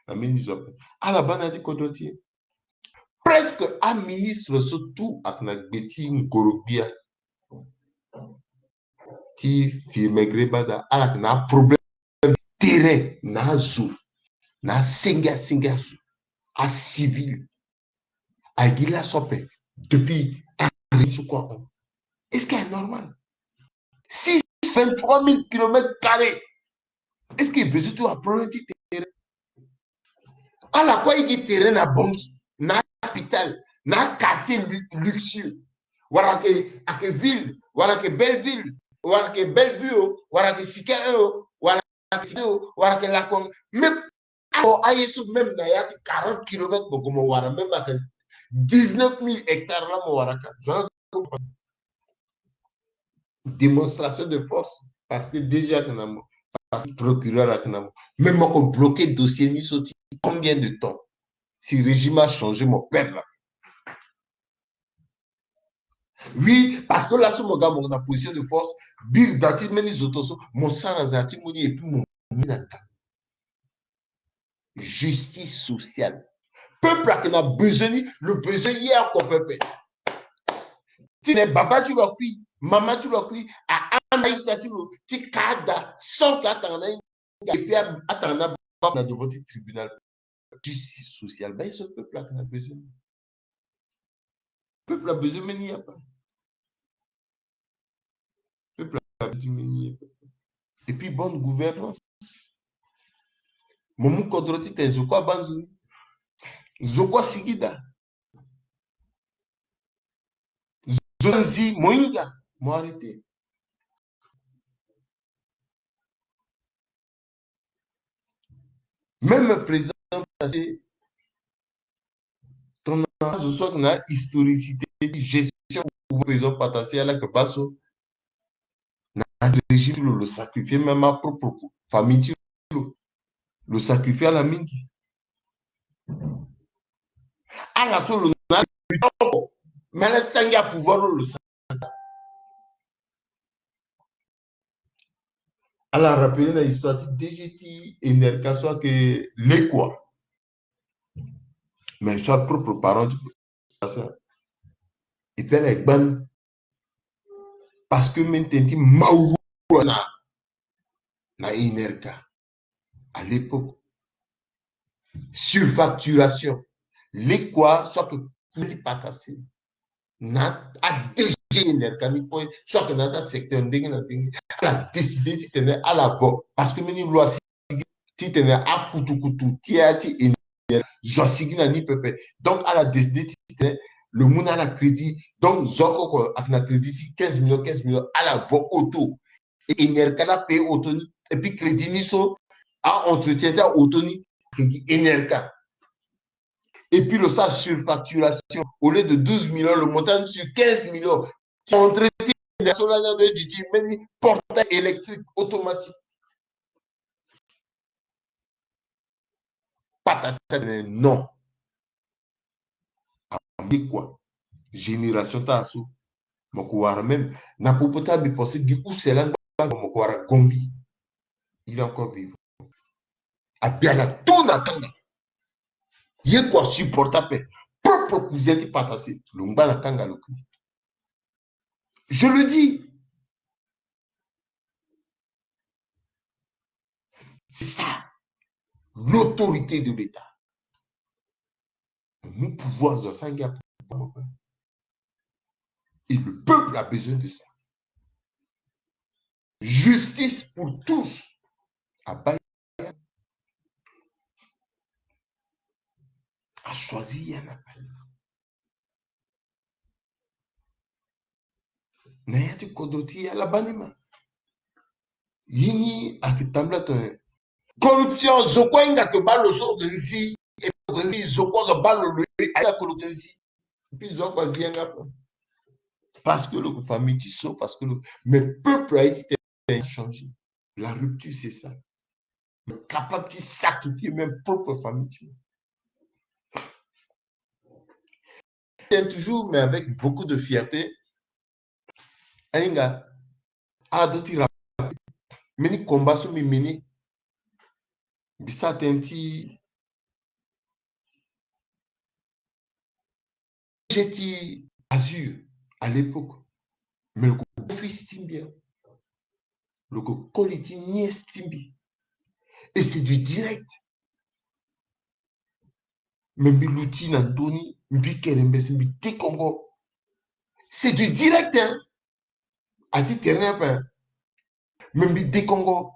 na mbeni zo ape. Ala baa na ya ti kodro ti e. Presque aministre so tout ayeke na gbe ti ngoro-gbia ti Firmin Grébada, ala yeke na aproblème tere na azo, na asenge asenge azo, acivil. Aye gi laso ape depuis un an so kue ahon. Est-ce que est normal? Six, vingt-trois mille kilomètres carrés. Est-ce que besoin ti wa problème ti tere? Ala kue aye gi tere na Bangui, na capitale, na quartier lu-, luxueux. Wala ayeke, ayeke ville, wala ayeke Belleville, wala ayeke Bellevue o, wala ayeke Sika un o, wala ayeke Sika deux o, wala ayeke Lakonga. Même alors, aye so même na ya ti quarante kilomètres, mo gue mo wara, même ayeke dix-neuf mille hectares la mo wara ka. Zo ala démonstration de force, parce que D G ayeke na mo, parce que procureur ayeke na mo. Mais mo yeke bloquer dossier ni so ti combien de temps? Si régime achangé, mo perdre la. Oui, parce que laso mo ga mo na position de force, biri da ti mbeni zo to so, mo sara nzara ti mu ni, et puis mo mu ni na nda. Justice sociale. Peuple ayeke na besoin ni, lo besoin ye oko pepe. Ti tene baba ti lo akui, mama ti lo akui, a-, a-, a-ita ti lo ti ka ada sans que atanga na hinga, et puis a-, atanga na baba na devant ti tribunal. Justice sociale. Baa ye so peuple ayeke na besoin. Peuple a besoin mbeni ya pa. Peuple a besoin mbeni ya pa. Et puis bonne gouvernance. Mo mu kodro ti tene zo kue abaa nzoni. Zo kue asigi daa. Zo nzi mo hinga, mo arrêter. Même président passé, tongana zo so ayeke na historicité ti gestion pouvoir, président Patassé ala yeke baa so na régime ti lo, lo sacrifier même apropre famille ti lo, lo sacrifier ala mingi. Ala so lo na oko, mais ala ti sangi apouvoir lo, lo sa. Ala rappeler na histoire ti D G ti Enerca so ayeke Lekua. Mais so apropre parent ti Patassé. Et puis ala ye gbani. Parce que mbeni tene ti mauru na, na Enerca. À l'époque, surfacturation. Lekua so ayeke ti Patassé. Na a-DG Enerca ni kue, so ayeke na ya ti asecteur ndenge na ndenge, ala décider ti tene ala vo. Parce que mbeni loi asigi ti tene akutukutu ti ya ti Enerca, zo asigi na ni pepe. Donc ala décider ti tene lo mu na ala crédit. Donc zo oko oko ayeke na crédit ti quinze millions, quinze millions, ala vo auto. Et Enerca la paye auto ni. Et puis crédit ni so, a-entretien ti a-auto ni, crédit Enerca. Et puis lo sara surfacturation. Au lieu de douze millions, lo monta ni sur quinze millions. Ti entretien so lani adoit ti duti, mbeni portail électrique automatique. Patassé atene non. Ambi kua. Génération ti ala so, mo ko wara même na popo ti ala, mbi pensé gi use la ngba, mo ko wara Gombi. Il est encore vivant. Abiala tout na kanga. Ye kua supporter pe. Propre cousin ti patase. Lo ngba na kanga lo kui. Je le dis. C'est ça, l'autorité de l'État. Mon pouvoir, ça, ça, il y a pouvoir. Et le peuple a besoin de ça. Justice pour tous. Abaya a choisi un appel. Na ya ti kodro ti ala bani ma. Ye ni ayeke tambula tene corruption, zo kue ahinga ke baa lo so lo yeke zi. E lo yeke zi, zo kue ayeke baa lo, lo ye ahinga ke lo yeke zi. Puis zo oko azi yanga pe. Parce que lo yeke famille ti so, parce que lo, mais peuple aye ti tene changer. La rupture, c'est ça. Capable de sacrifier même propre famille, tu vois. Toujours, mais avec beaucoup de fierté. Ahinga, ala do ti rappeler mbeni combat so mbi mené. Mbi sara tënë ti G T Azur à l'époque. Mais lo ko beau-fils ti mbi, hein. Lo ko koli ti nièce ti mbi. Et c'est du direct. Mais mbi luti na ndö ni, mbi kere mbese, mbi dekongo. C'est du direct, hein. A ti terrain ape. Mais mbi dekongo,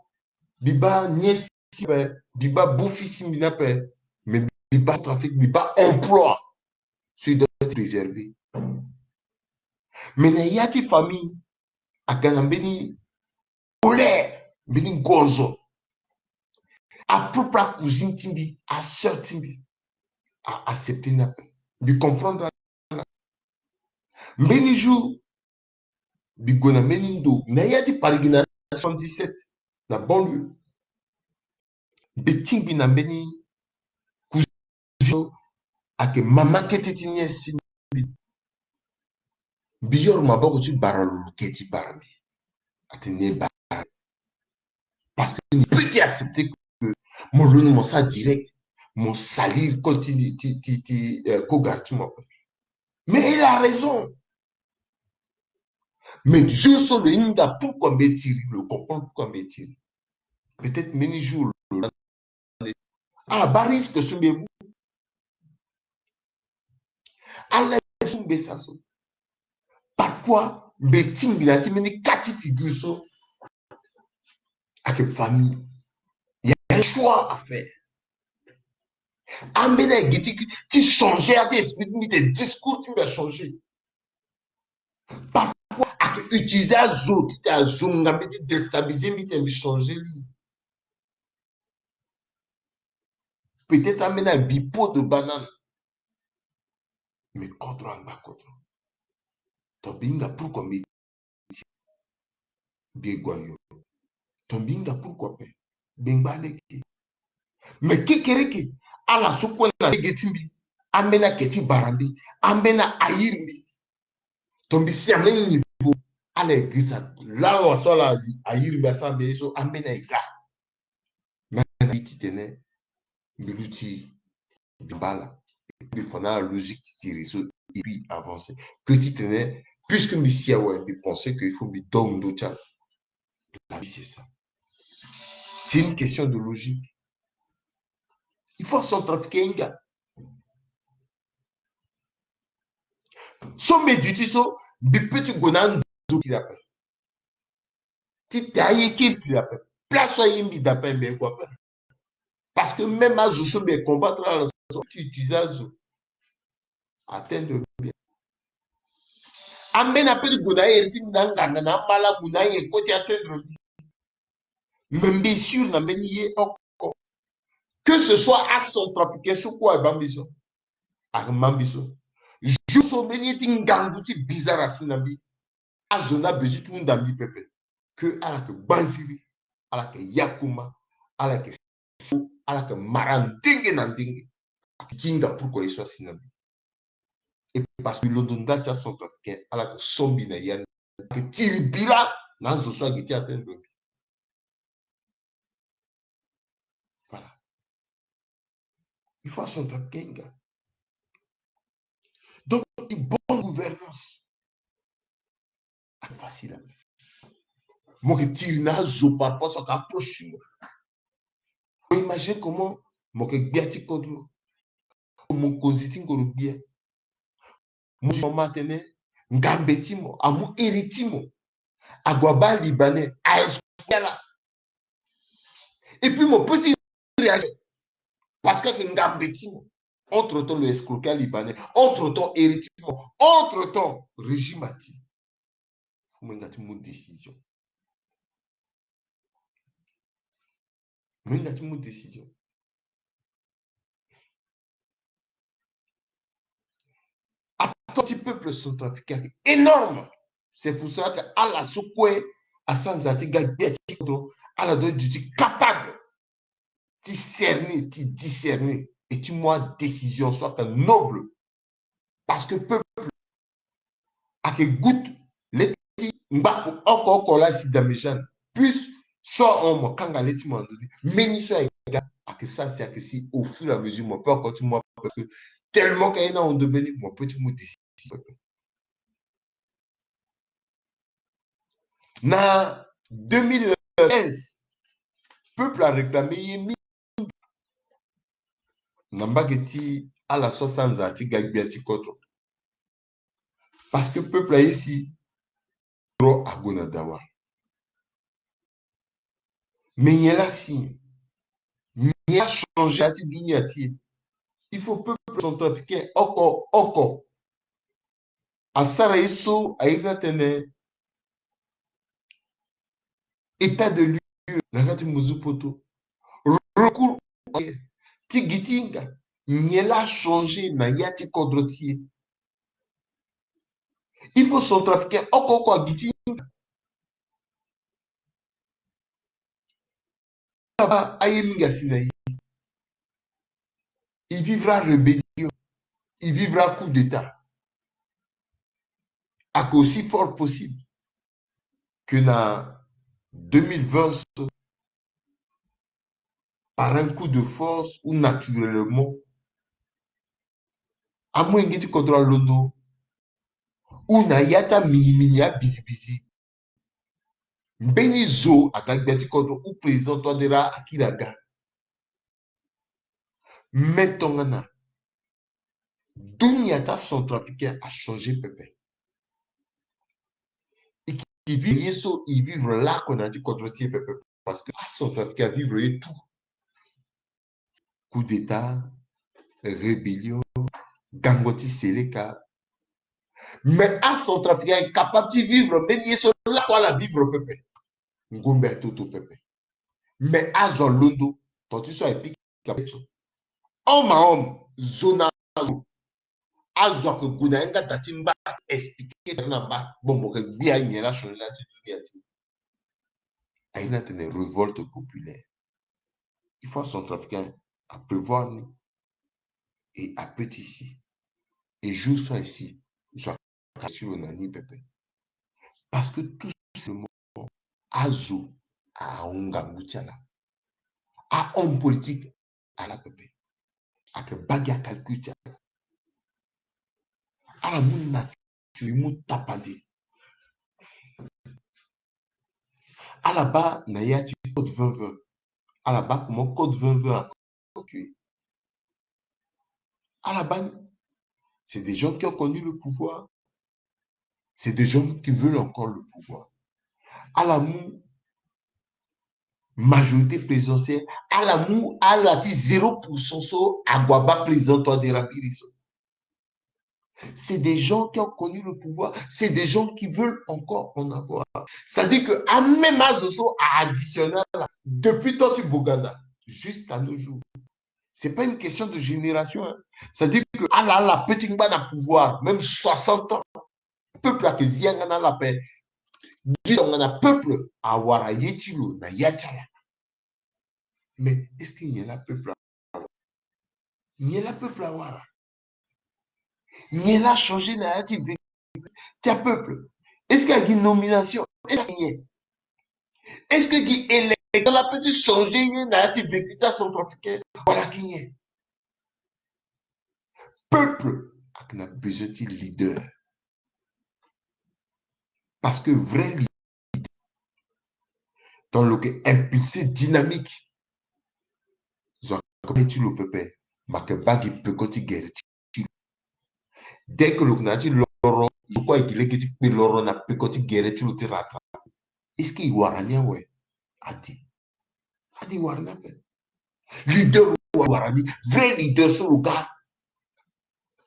mbi baa nièce ti mbi ape, mbi baa beau-fils ti mbi ni ape. Mais mbi baa trafic, mbi baa emploi. So il doit être préservé. Mais na ya ti famille, aga na mbeni colère, mbeni ngonzo. A propre acousine ti mbi, asœur ti mbi, a accepter ni ape. Mbi comprendre. Mbeni jour, mbi gue na mbeni ndo na ya ti Paris gi na soixante-dix-sept, na banlieue. Mbi tingbi na mbeni cousine so ayeke mama kete ti nièce ti mbi. Mbi yoro maboko ti bara lo, lo ke ti bara mbi. Atene bara. Parce que ni peut ti accepter que mo londo mo sara direct, mo salir col ti, ti, ti, ti, euh, kogar ti mo ape. Mais il a raison. Mais jour so lo hinga pourquoi mbi tiri, lo comprendre pourquoi mbi tiri. Peut-être mbeni jour lo, ala baa risque so mbi mu. Ala so mbi sara so. Parfois mbi tingbi na ti mbeni cas ti figure so. Avec famille, il y a un choix à faire. Ambeni aye gi ti, ti changer, ati esprit ti mbi, ti discours ti mbi achanger. Parfois ayeke utiliser azo ti tene azonga mbi, ti déstabiliser mbi, ti tene mbi changer li. Peut-être ambeni aye bi peau de banane. Mais kodro angba kodro. Donc mbi hinga pourquoi mbi, mbi gue ayo. Donc mbi hinga pourquoi pe. Mbi ngba lege. Mais kekereke, ala so kue na lege ti mbi, ambeni ayeke ti bara mbi, ambeni ahaïr mbi. Donc mbi si ambeni niveau, ala ye girisa. Lawa so ala haïr mbi, asara mbi ye so, ambeni aye ga. Mais mbi ti tene mbi luti, mbi baa ala. Mbi fa na ala logique ti tiri so et puis avancer. Que ti tene, puisque mbi si awe, mbi pensais que il faut mbi donne ndo ti ala. La vie, c'est ça. C'est une question de logique. Il faut centrafricain ahinga. So mbi duti so, mbi peut ti gue na ando ti kiri ape. Ti ta ye kiri kiri ape. Place so aye mbi da ape, mbi gue ape. Parce que même azo so mbi combattre ala so, ti utiliser azo atteindre mbi. Ambeni ape ti gue na ere ti mbi na anganga na amalamu na aye kue ti atteindre mbi. Mais mbi sûr na mbeni ye oko. Que ce soit acentrafricain so kue aye baa mbi so, aye ma mbi so. Jour so mbeni ye ti ngangu ti bizarre asi na mbi, azo ni abezoin ti hunda mbi pepe. Que ala yeke gbanziri, ala yeke yakuma, ala yeke so, ala yeke mara ndenge na ndenge. Ayeke ti hinga pourquoi ye so asi na mbi. Et parce que londo nda ti acentrafricain, ala yeke so mbi na ya ni. Ayeke tiri bira na azo so ayeke ti atteindre mbi. Voilà. Il faut acentrafricain hinga. Donc, une bonne gouvernance. Ah, facile. Mo yeke tiri na azo par rapport so ayeke approche ti mo. Mo imagine comment mo yeke gbia ti kodro. Mokonzi ti ngoro gbia. Mo di mama atene ngambe ti mo amu iri ti mo. Ague abaa Libanais, a escroquer ala. Et puis mo peut ti réagir parce que ayeke ngambe ti mo. Entre temps lo escroquer Libanais. Entre temps iri ti mo. Entre temps régime ati. Faut mo hinga ti mu décision. Mo hinga ti mu décision. Attente ti peuple centrafricain est énorme. C'est pour cela que ala so kue asanza ti ga gbia ti kodro, ala doit duti capable ti cerner, ti discerner et ti mu adécision so ayeke noble. Parce que peuple ayeke goût le ti ngbako oko oko la si damejane. Plus so ahon mo kanga le ti mo na ndö ni. Mbeni so ayeke ga ayeke sara si ayeke si au fur et à mesure mo peut encore ti mu, parce que tellement que aye ni ahon ndö mbeni mo peut ti mu décision. Na deux mille quinze, peuple aréclame ye mingi na mbage ti ala so asanza ti ga gbia ti kodro. Parce que peuple aye si kodro ague na dawa. Mais nyen la si nyen la changer ya ti dunia ti e. Il faut peuple centrafricain oko oko asara ye so aye ti atene état de lieu na ya ti muzu poto. Recours ti gi ti hinga nyen la changer na ya ti kodro ti e. Il faut centrafricain oko oko agi ti hinga. Ala baa aye mingi asi na ye. Il vivra rébellion, il vivra coup d'état. Ayeke aussi fort possible que na deux mille vingt so, par un coup de force ou naturellement, amolenge ti kodro alondo ou na ya ti aminimini abizibizi. Mbeni zo aga gbia ti kodro ou président Touadéra akiri aga. Me tongana dunia ti acentrafricain achangé pepe. E vivre ye so e vivre lakue na ya ti kodro ti e pepe. Parce que acentrafricain avivre ye tout. Coup d'état, rébellion, gango ti seleka. Mais acentrafricain est capable ti vivre mbeni ye so lakue ala vivre pepe. Ngombe atoto pepe. Mais azo alondo, ton ti so aye pika beto. Homme à homme, zo na zo. Azo ayeke gue na yanga da ti ngba expliquer na ngba. Bon, mo yeke gbia nyen la changer na ya ti dunia ti. Aye ni atene révolte populaire. Il faut acentrafricain aprévoir ni et apetisi. Et jour so aye si so aka ti lo na ni pepe. Parce que tout simplement azo ahon ngangu ti ala. Ahomme politique ala pepe. Ayeke baa gi acalcul ti ala. Ala mu nature, e mu tapande. Ala baa na ya ti code vingt vingt. Ala baa comment code vingt vingt a constitué. Ala baa ni. C'est des gens qui ont connu le pouvoir. C'est des gens qui veulent encore le pouvoir. Ala mu majorité présidentielle, ala mu ala ti zéro pour cent so ague abaa président Touadéra biri so. C'est des gens qui ont connu le pouvoir, c'est des gens qui veulent encore en avoir. C'est-à-dire que a même azo so a additionner ala depuis temps ti Boganda jusqu'à nos jours. C'est pas une question de génération, hein. C'est-à-dire que ala ala pe ti ngba na pouvoir, même soixante ans. Peuple ayeke zi yanga na ala ape. Gi tongana peuple awara ye ti lo na ya ti ala. Mais est-ce que nyen la peuple awara? Nyen la peuple awara? Nyen la changer na ya ti vécu ti apeuple? Est-ce que agi nomination? Est-ce que nyen? Est-ce que gi élection la peut changer ye na ya ti vécu ti acentrafricain? Wala gi nyen? peuple ayeke na besoin ti leader. Parce que vrai leader, donc lo yeke impulser dynamique. Zo ayeke baa ye ti lo pepe, ma ayeke baa gi peko ti gere ti lo. Dès que lo yeke na ya ti loro, zo kue ayeke gi lege ti kpe loro na peko ti gere ti lo ti rattraper. Est-ce que e wara ni awe? Ade. Ade, e wara ni ape. Leader wara ni, vrai leader so lo ga.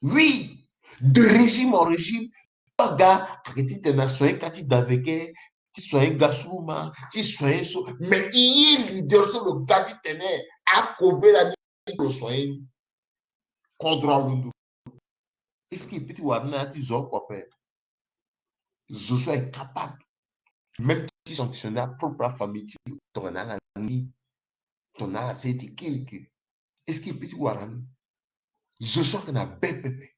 Oui, de régime en régime, lo aga, ayeke ti tene na soigner ka ti daveke, ti soigner gasuluma, ti soigner so. Mais e ye leader so lo ga ti tene akobela ni lo soigner ni. Kodro alondo. Est-ce que e peut ti wara ni na ya ti zo oko ape? Zo so est capable même ti sanctionner apropre afamille ti lo, tongana ala ni, tongana ala sere ti kirikiri. Est-ce que e peut ti wara ni? Zo so ayeke na be pepe,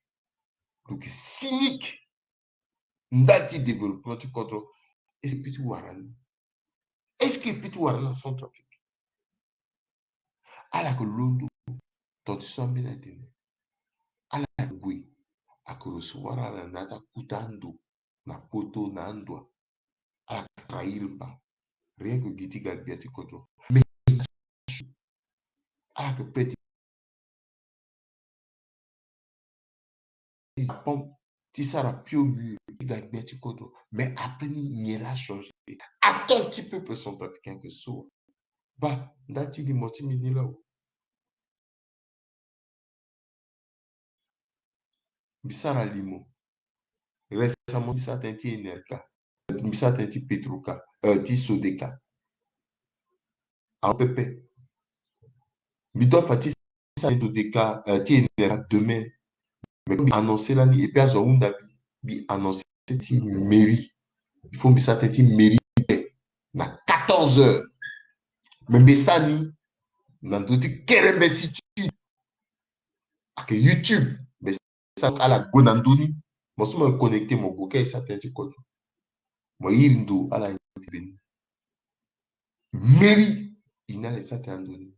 lo yeke cynique ndali ti développement ti kodro. Est-ce que e peut ti wara ni? Est-ce que e peut ti wara ni na Centrafrique? Ala yeke londo. Tonga ti so ambeni atene, ala yeke gue, ayeke recevoir ala na ya ti akuta ando, na poto, na andoa. Ala yeke trahir mba. Rien que gi ti ga gbia ti kodro. Mais ala yeke prêt ti ti sara pio mur ti ga gbia ti kodro. Mais après ni, nyen laa changé? Attends ti peuple centrafricain ayeke so. Baa, ndali ti limo ti mbi ni laa. Mbi sara limo. Récemment mbi sara tënë ti Enerca. Mbi sara tënë ti Petroca, euh, ti Sodeca. Ahon pepe. Mbi doit fa ti sara tënë ti Sodeca, euh, ti Enerca demain. Mais comme mbi annoncé lani, et puis azo ahunda mbi, mbi annoncé ti mairie. Il faut mbi sara tënë ti mairie na quatorze heures. Mais mbi sara ni na ndö ti kerembe si tu ayeke YouTube. Mais sa ala gue na ndö ni. Mo so mo connecté, mo gue kâ e sara tënë ti kodro. Mo iri ndo ala iri ti be ni. Mairie, e na ala e sara tënë na ndö ni.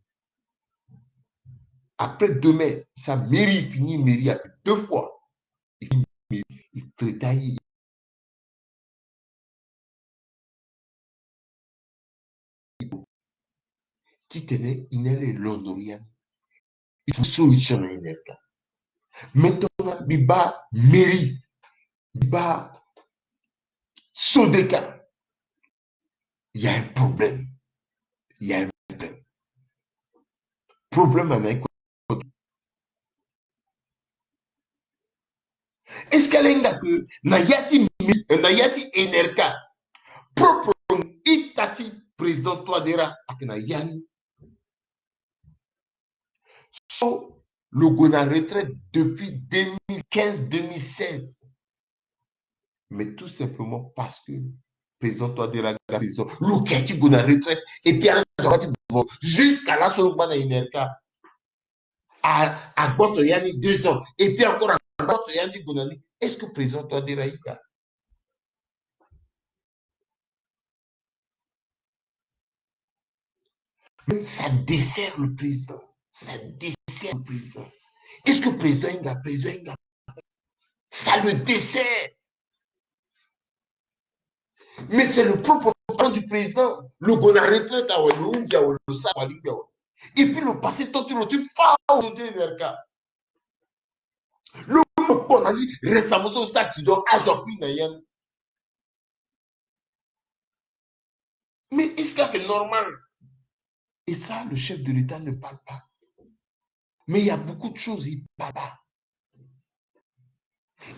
Après demain, sa mairie fini, mairie ape deux fois. E fini mairie, e traité aye. Titene e na ala e londo ya ni. Il faut solution na e na e ka. Maintenant, mbi baa mairie, mbi baa Sodeca. Il y a un problème. Il y a un problème. Problème en école. Est-ce que ala hinga que na ya ti mi-, na ya ti Enerca, propre ita ti président Touadéra ayeke na ya ni? So lo gue na retraite depuis deux mille quinze, deux mille seize. Mais tout simplement parce que président Touadéra ga président, lo ke ti gue na retraite, et puis azo aba ti vo jusqu'à laso lo ngba na Enerca. A, agboto ya ni deux ans, et puis encore agboto ya ni ti gue na ni. Est-ce que président Touadéra ahinga? Mais ça dessert le président. Ça dessert le président. Est-ce que président ahinga, président ahinga? Ça le dessert. Mais c'est le propre parent du président. Lo gue na retraite awe, lo hunzi awe, lo sara awe, lo lingbi awe. Et puis lo passé temps ti lo ti fâ awe, lo ti Enerca. Lo mo kpo na ni récemment so sa ti don azo akui na ya ni. Mais est-ce que c'est normal? Et ça, le chef de l'État ne parle pas. Mais il y a beaucoup de choses, il parle pas.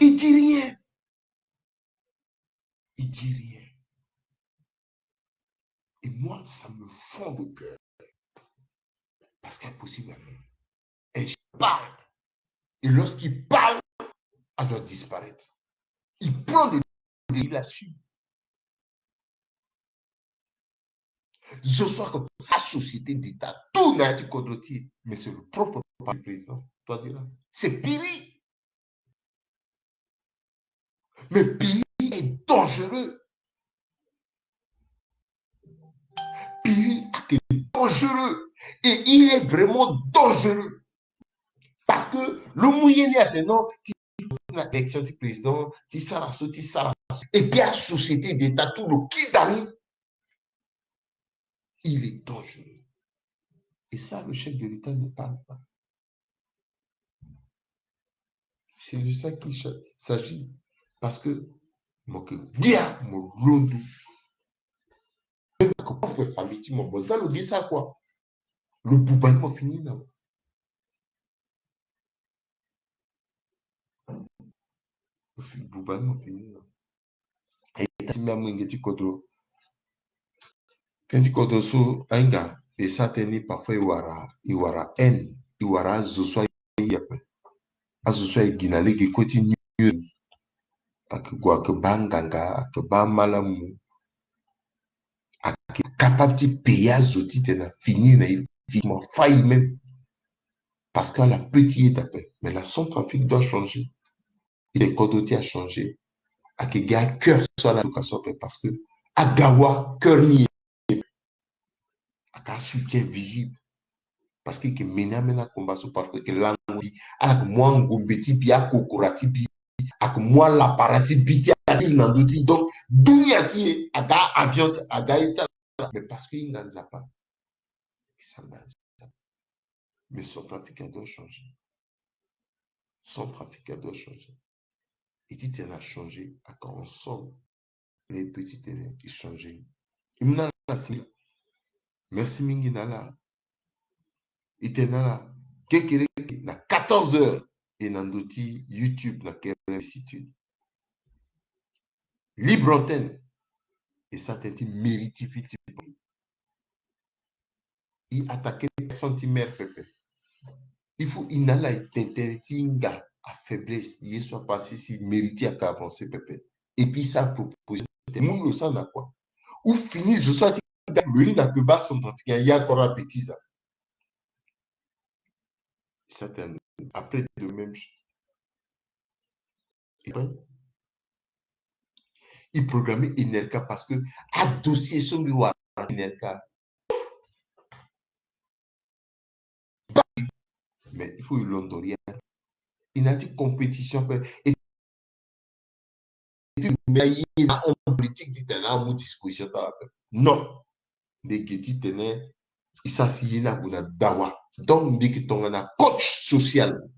Il dit rien. Il dit rien. Et moi, ça me fend au cœur. Parce qu'elle est possible, elle parle. Et lorsqu'il parle, elle doit disparaître. Il prend des, des là-dessus. Zo so ayeke fa société d'État, tout na ya ti kodro ti e, mais c'est le propre parti du président Touadéra. C'est Piri. Mais Piri est dangereux. Piri est dangereux. Et il est vraiment dangereux. Parce que lo mu ye ni atene non, ti na élection ti président, ti sara so, ti sara so. Et puis la société d'état, tout lo kida ni. Il est dangereux. Et ça, le chef de l'État ne parle pas. C'est de ça qu'il s'agit. Parce que mo ke gbia mo londo. Même na propre famille ti mo, mo za lo gi sa kua. Lo buba ni mo fini na. Lo buba ni mo fini na. Aye ti mbi amolenge ti kodro. Tënë ti kodro so ahinga e sara tënë ni, parfois e wara, e wara haine, e wara azo so aye ape. Azo so aye gi na lege kue ti nyon. Ayeke gue ayeke baa anganga, ayeke baa amalamu. Ayeke capable ti payer azo titene afini na ye vivement, faille même. Parce que ala peut ti yeda ape. Mais la Centrafrique doit changer. Ti kodro ti achanger. Ayeke gi acœur so ala duka so ape, parce que aga wa cœur ni ye. Ayeke asoutien visible. Parce que e yeke mené ambeni akomba so, parfois e yeke lango bi, ala yeke mu angombe ti bi, akokora ti bi, ayeke mu alapara ti bi ti atiri na ndö ti. Donc dunia ti e aga avion, aga ye ti ala. Mais parce que e hinga Nzapa. E samba Nzapa. Mais Centrafrique doit changer. Centrafrique doit changer. E ti tene achanger, ayeke ensemble. Les petits tene e changer. E mu na ala singila. Merci mingi na ala. E tene na ala kekereke na quatorze heures e na ndö ti YouTube na Kerem Institute. Libre antenne. E sara tënë ti mérite ti fil ti. E attaquer personne ti mere pepe. Il faut e na ala e tene tënë ti hinga afaiblesse, ye so apassé si mérite ayeke avancer pepe. Et puis e sara proposition. Mu lo sara na kua? Ou fini zo so ati lo hinga ke baa Centrafricain, il y a encore la bêtise. Certains. Après, de même chose. Et après, e programme Enerca parce que adossier so mbi wara Enerca. Mais il faut e londo rien. E na ti compétition pe. Et puis mais ye na homme politique ti tene amu disposition ti ala pe. Non. Mbi ge ti tene e sara si ye ni ague na dawa. Donc mbi yeke tongana coach social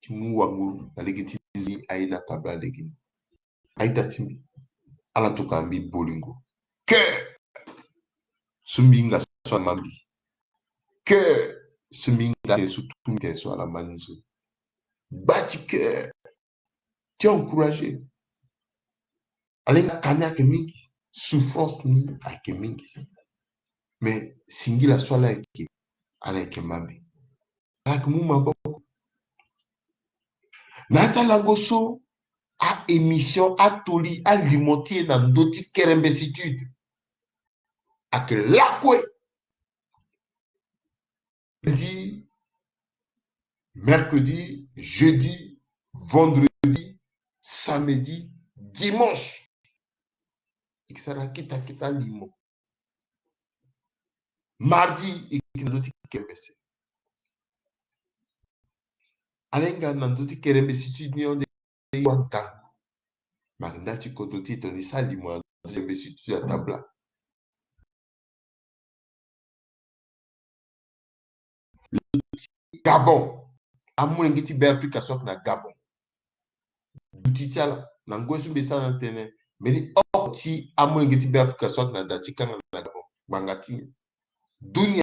ti mu wanguru na lege ti ni aye na tabla lege ni. Aita ti mbi, ala tokua mbi bolingo. Cœur so mbi hinga so ala ma mbi. Cœur so mbi hinga tene so tu mbi tene so ala ma ni so. Gba ti cœur. Ti encourager. Ala hinga ka ni ayeke mingi, souffrance ni ayeke mingi. Mais singila so ala yeke, ala yeke ma mbi. Ala yeke mu maboko. Na ya ti alango so, a-émission, atoli, alimo ti e na ndö ti Kerembe Institute. Ayeke lakue. Lundi, mercredi, jeudi, vendredi, samedi, dimanche. E ke sara kita kita limo. Mardi, e ke na ndö ti Kerembe se. Ala hinga na ndö ti Kerembe Institute ni, on est wa ngangu. Mari nda ti kodro ti e tongana e sara limo na ndö ti Kerembe Institute atabla. Gabon. Amolenge ti Beafrika so ayeke na Gabon. Duti ti ala na ngoi so mbi sara na tene. Mbeni oko ti amolenge ti Beafrika so ayeke na da ti kanga na Gabon. Ngbanga ti nyen? Dunia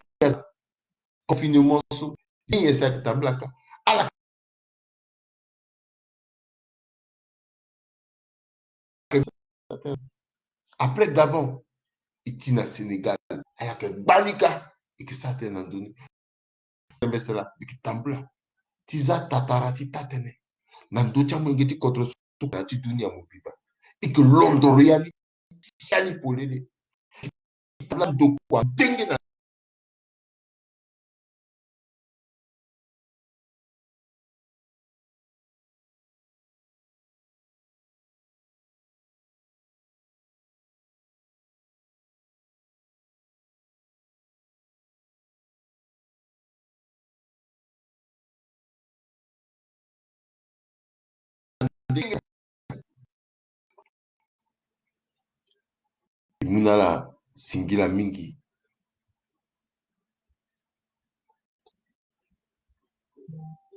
confinement so ye nyen si ayeke tambula ka? Ala Après Gabon, e ti na Sénégal, ala yeke gba ni ka, e yeke sara tënë na ndö ni. Mbese laa, e yeke tambula ti za tatara ti taa-tënë na ndö ti amolenge ti kodro so na ya ti dunia mobimba. E yeke londoro ya ni, sia ni polele. E yeke tambula ndokua ndenge na Mu na ala singila mingi.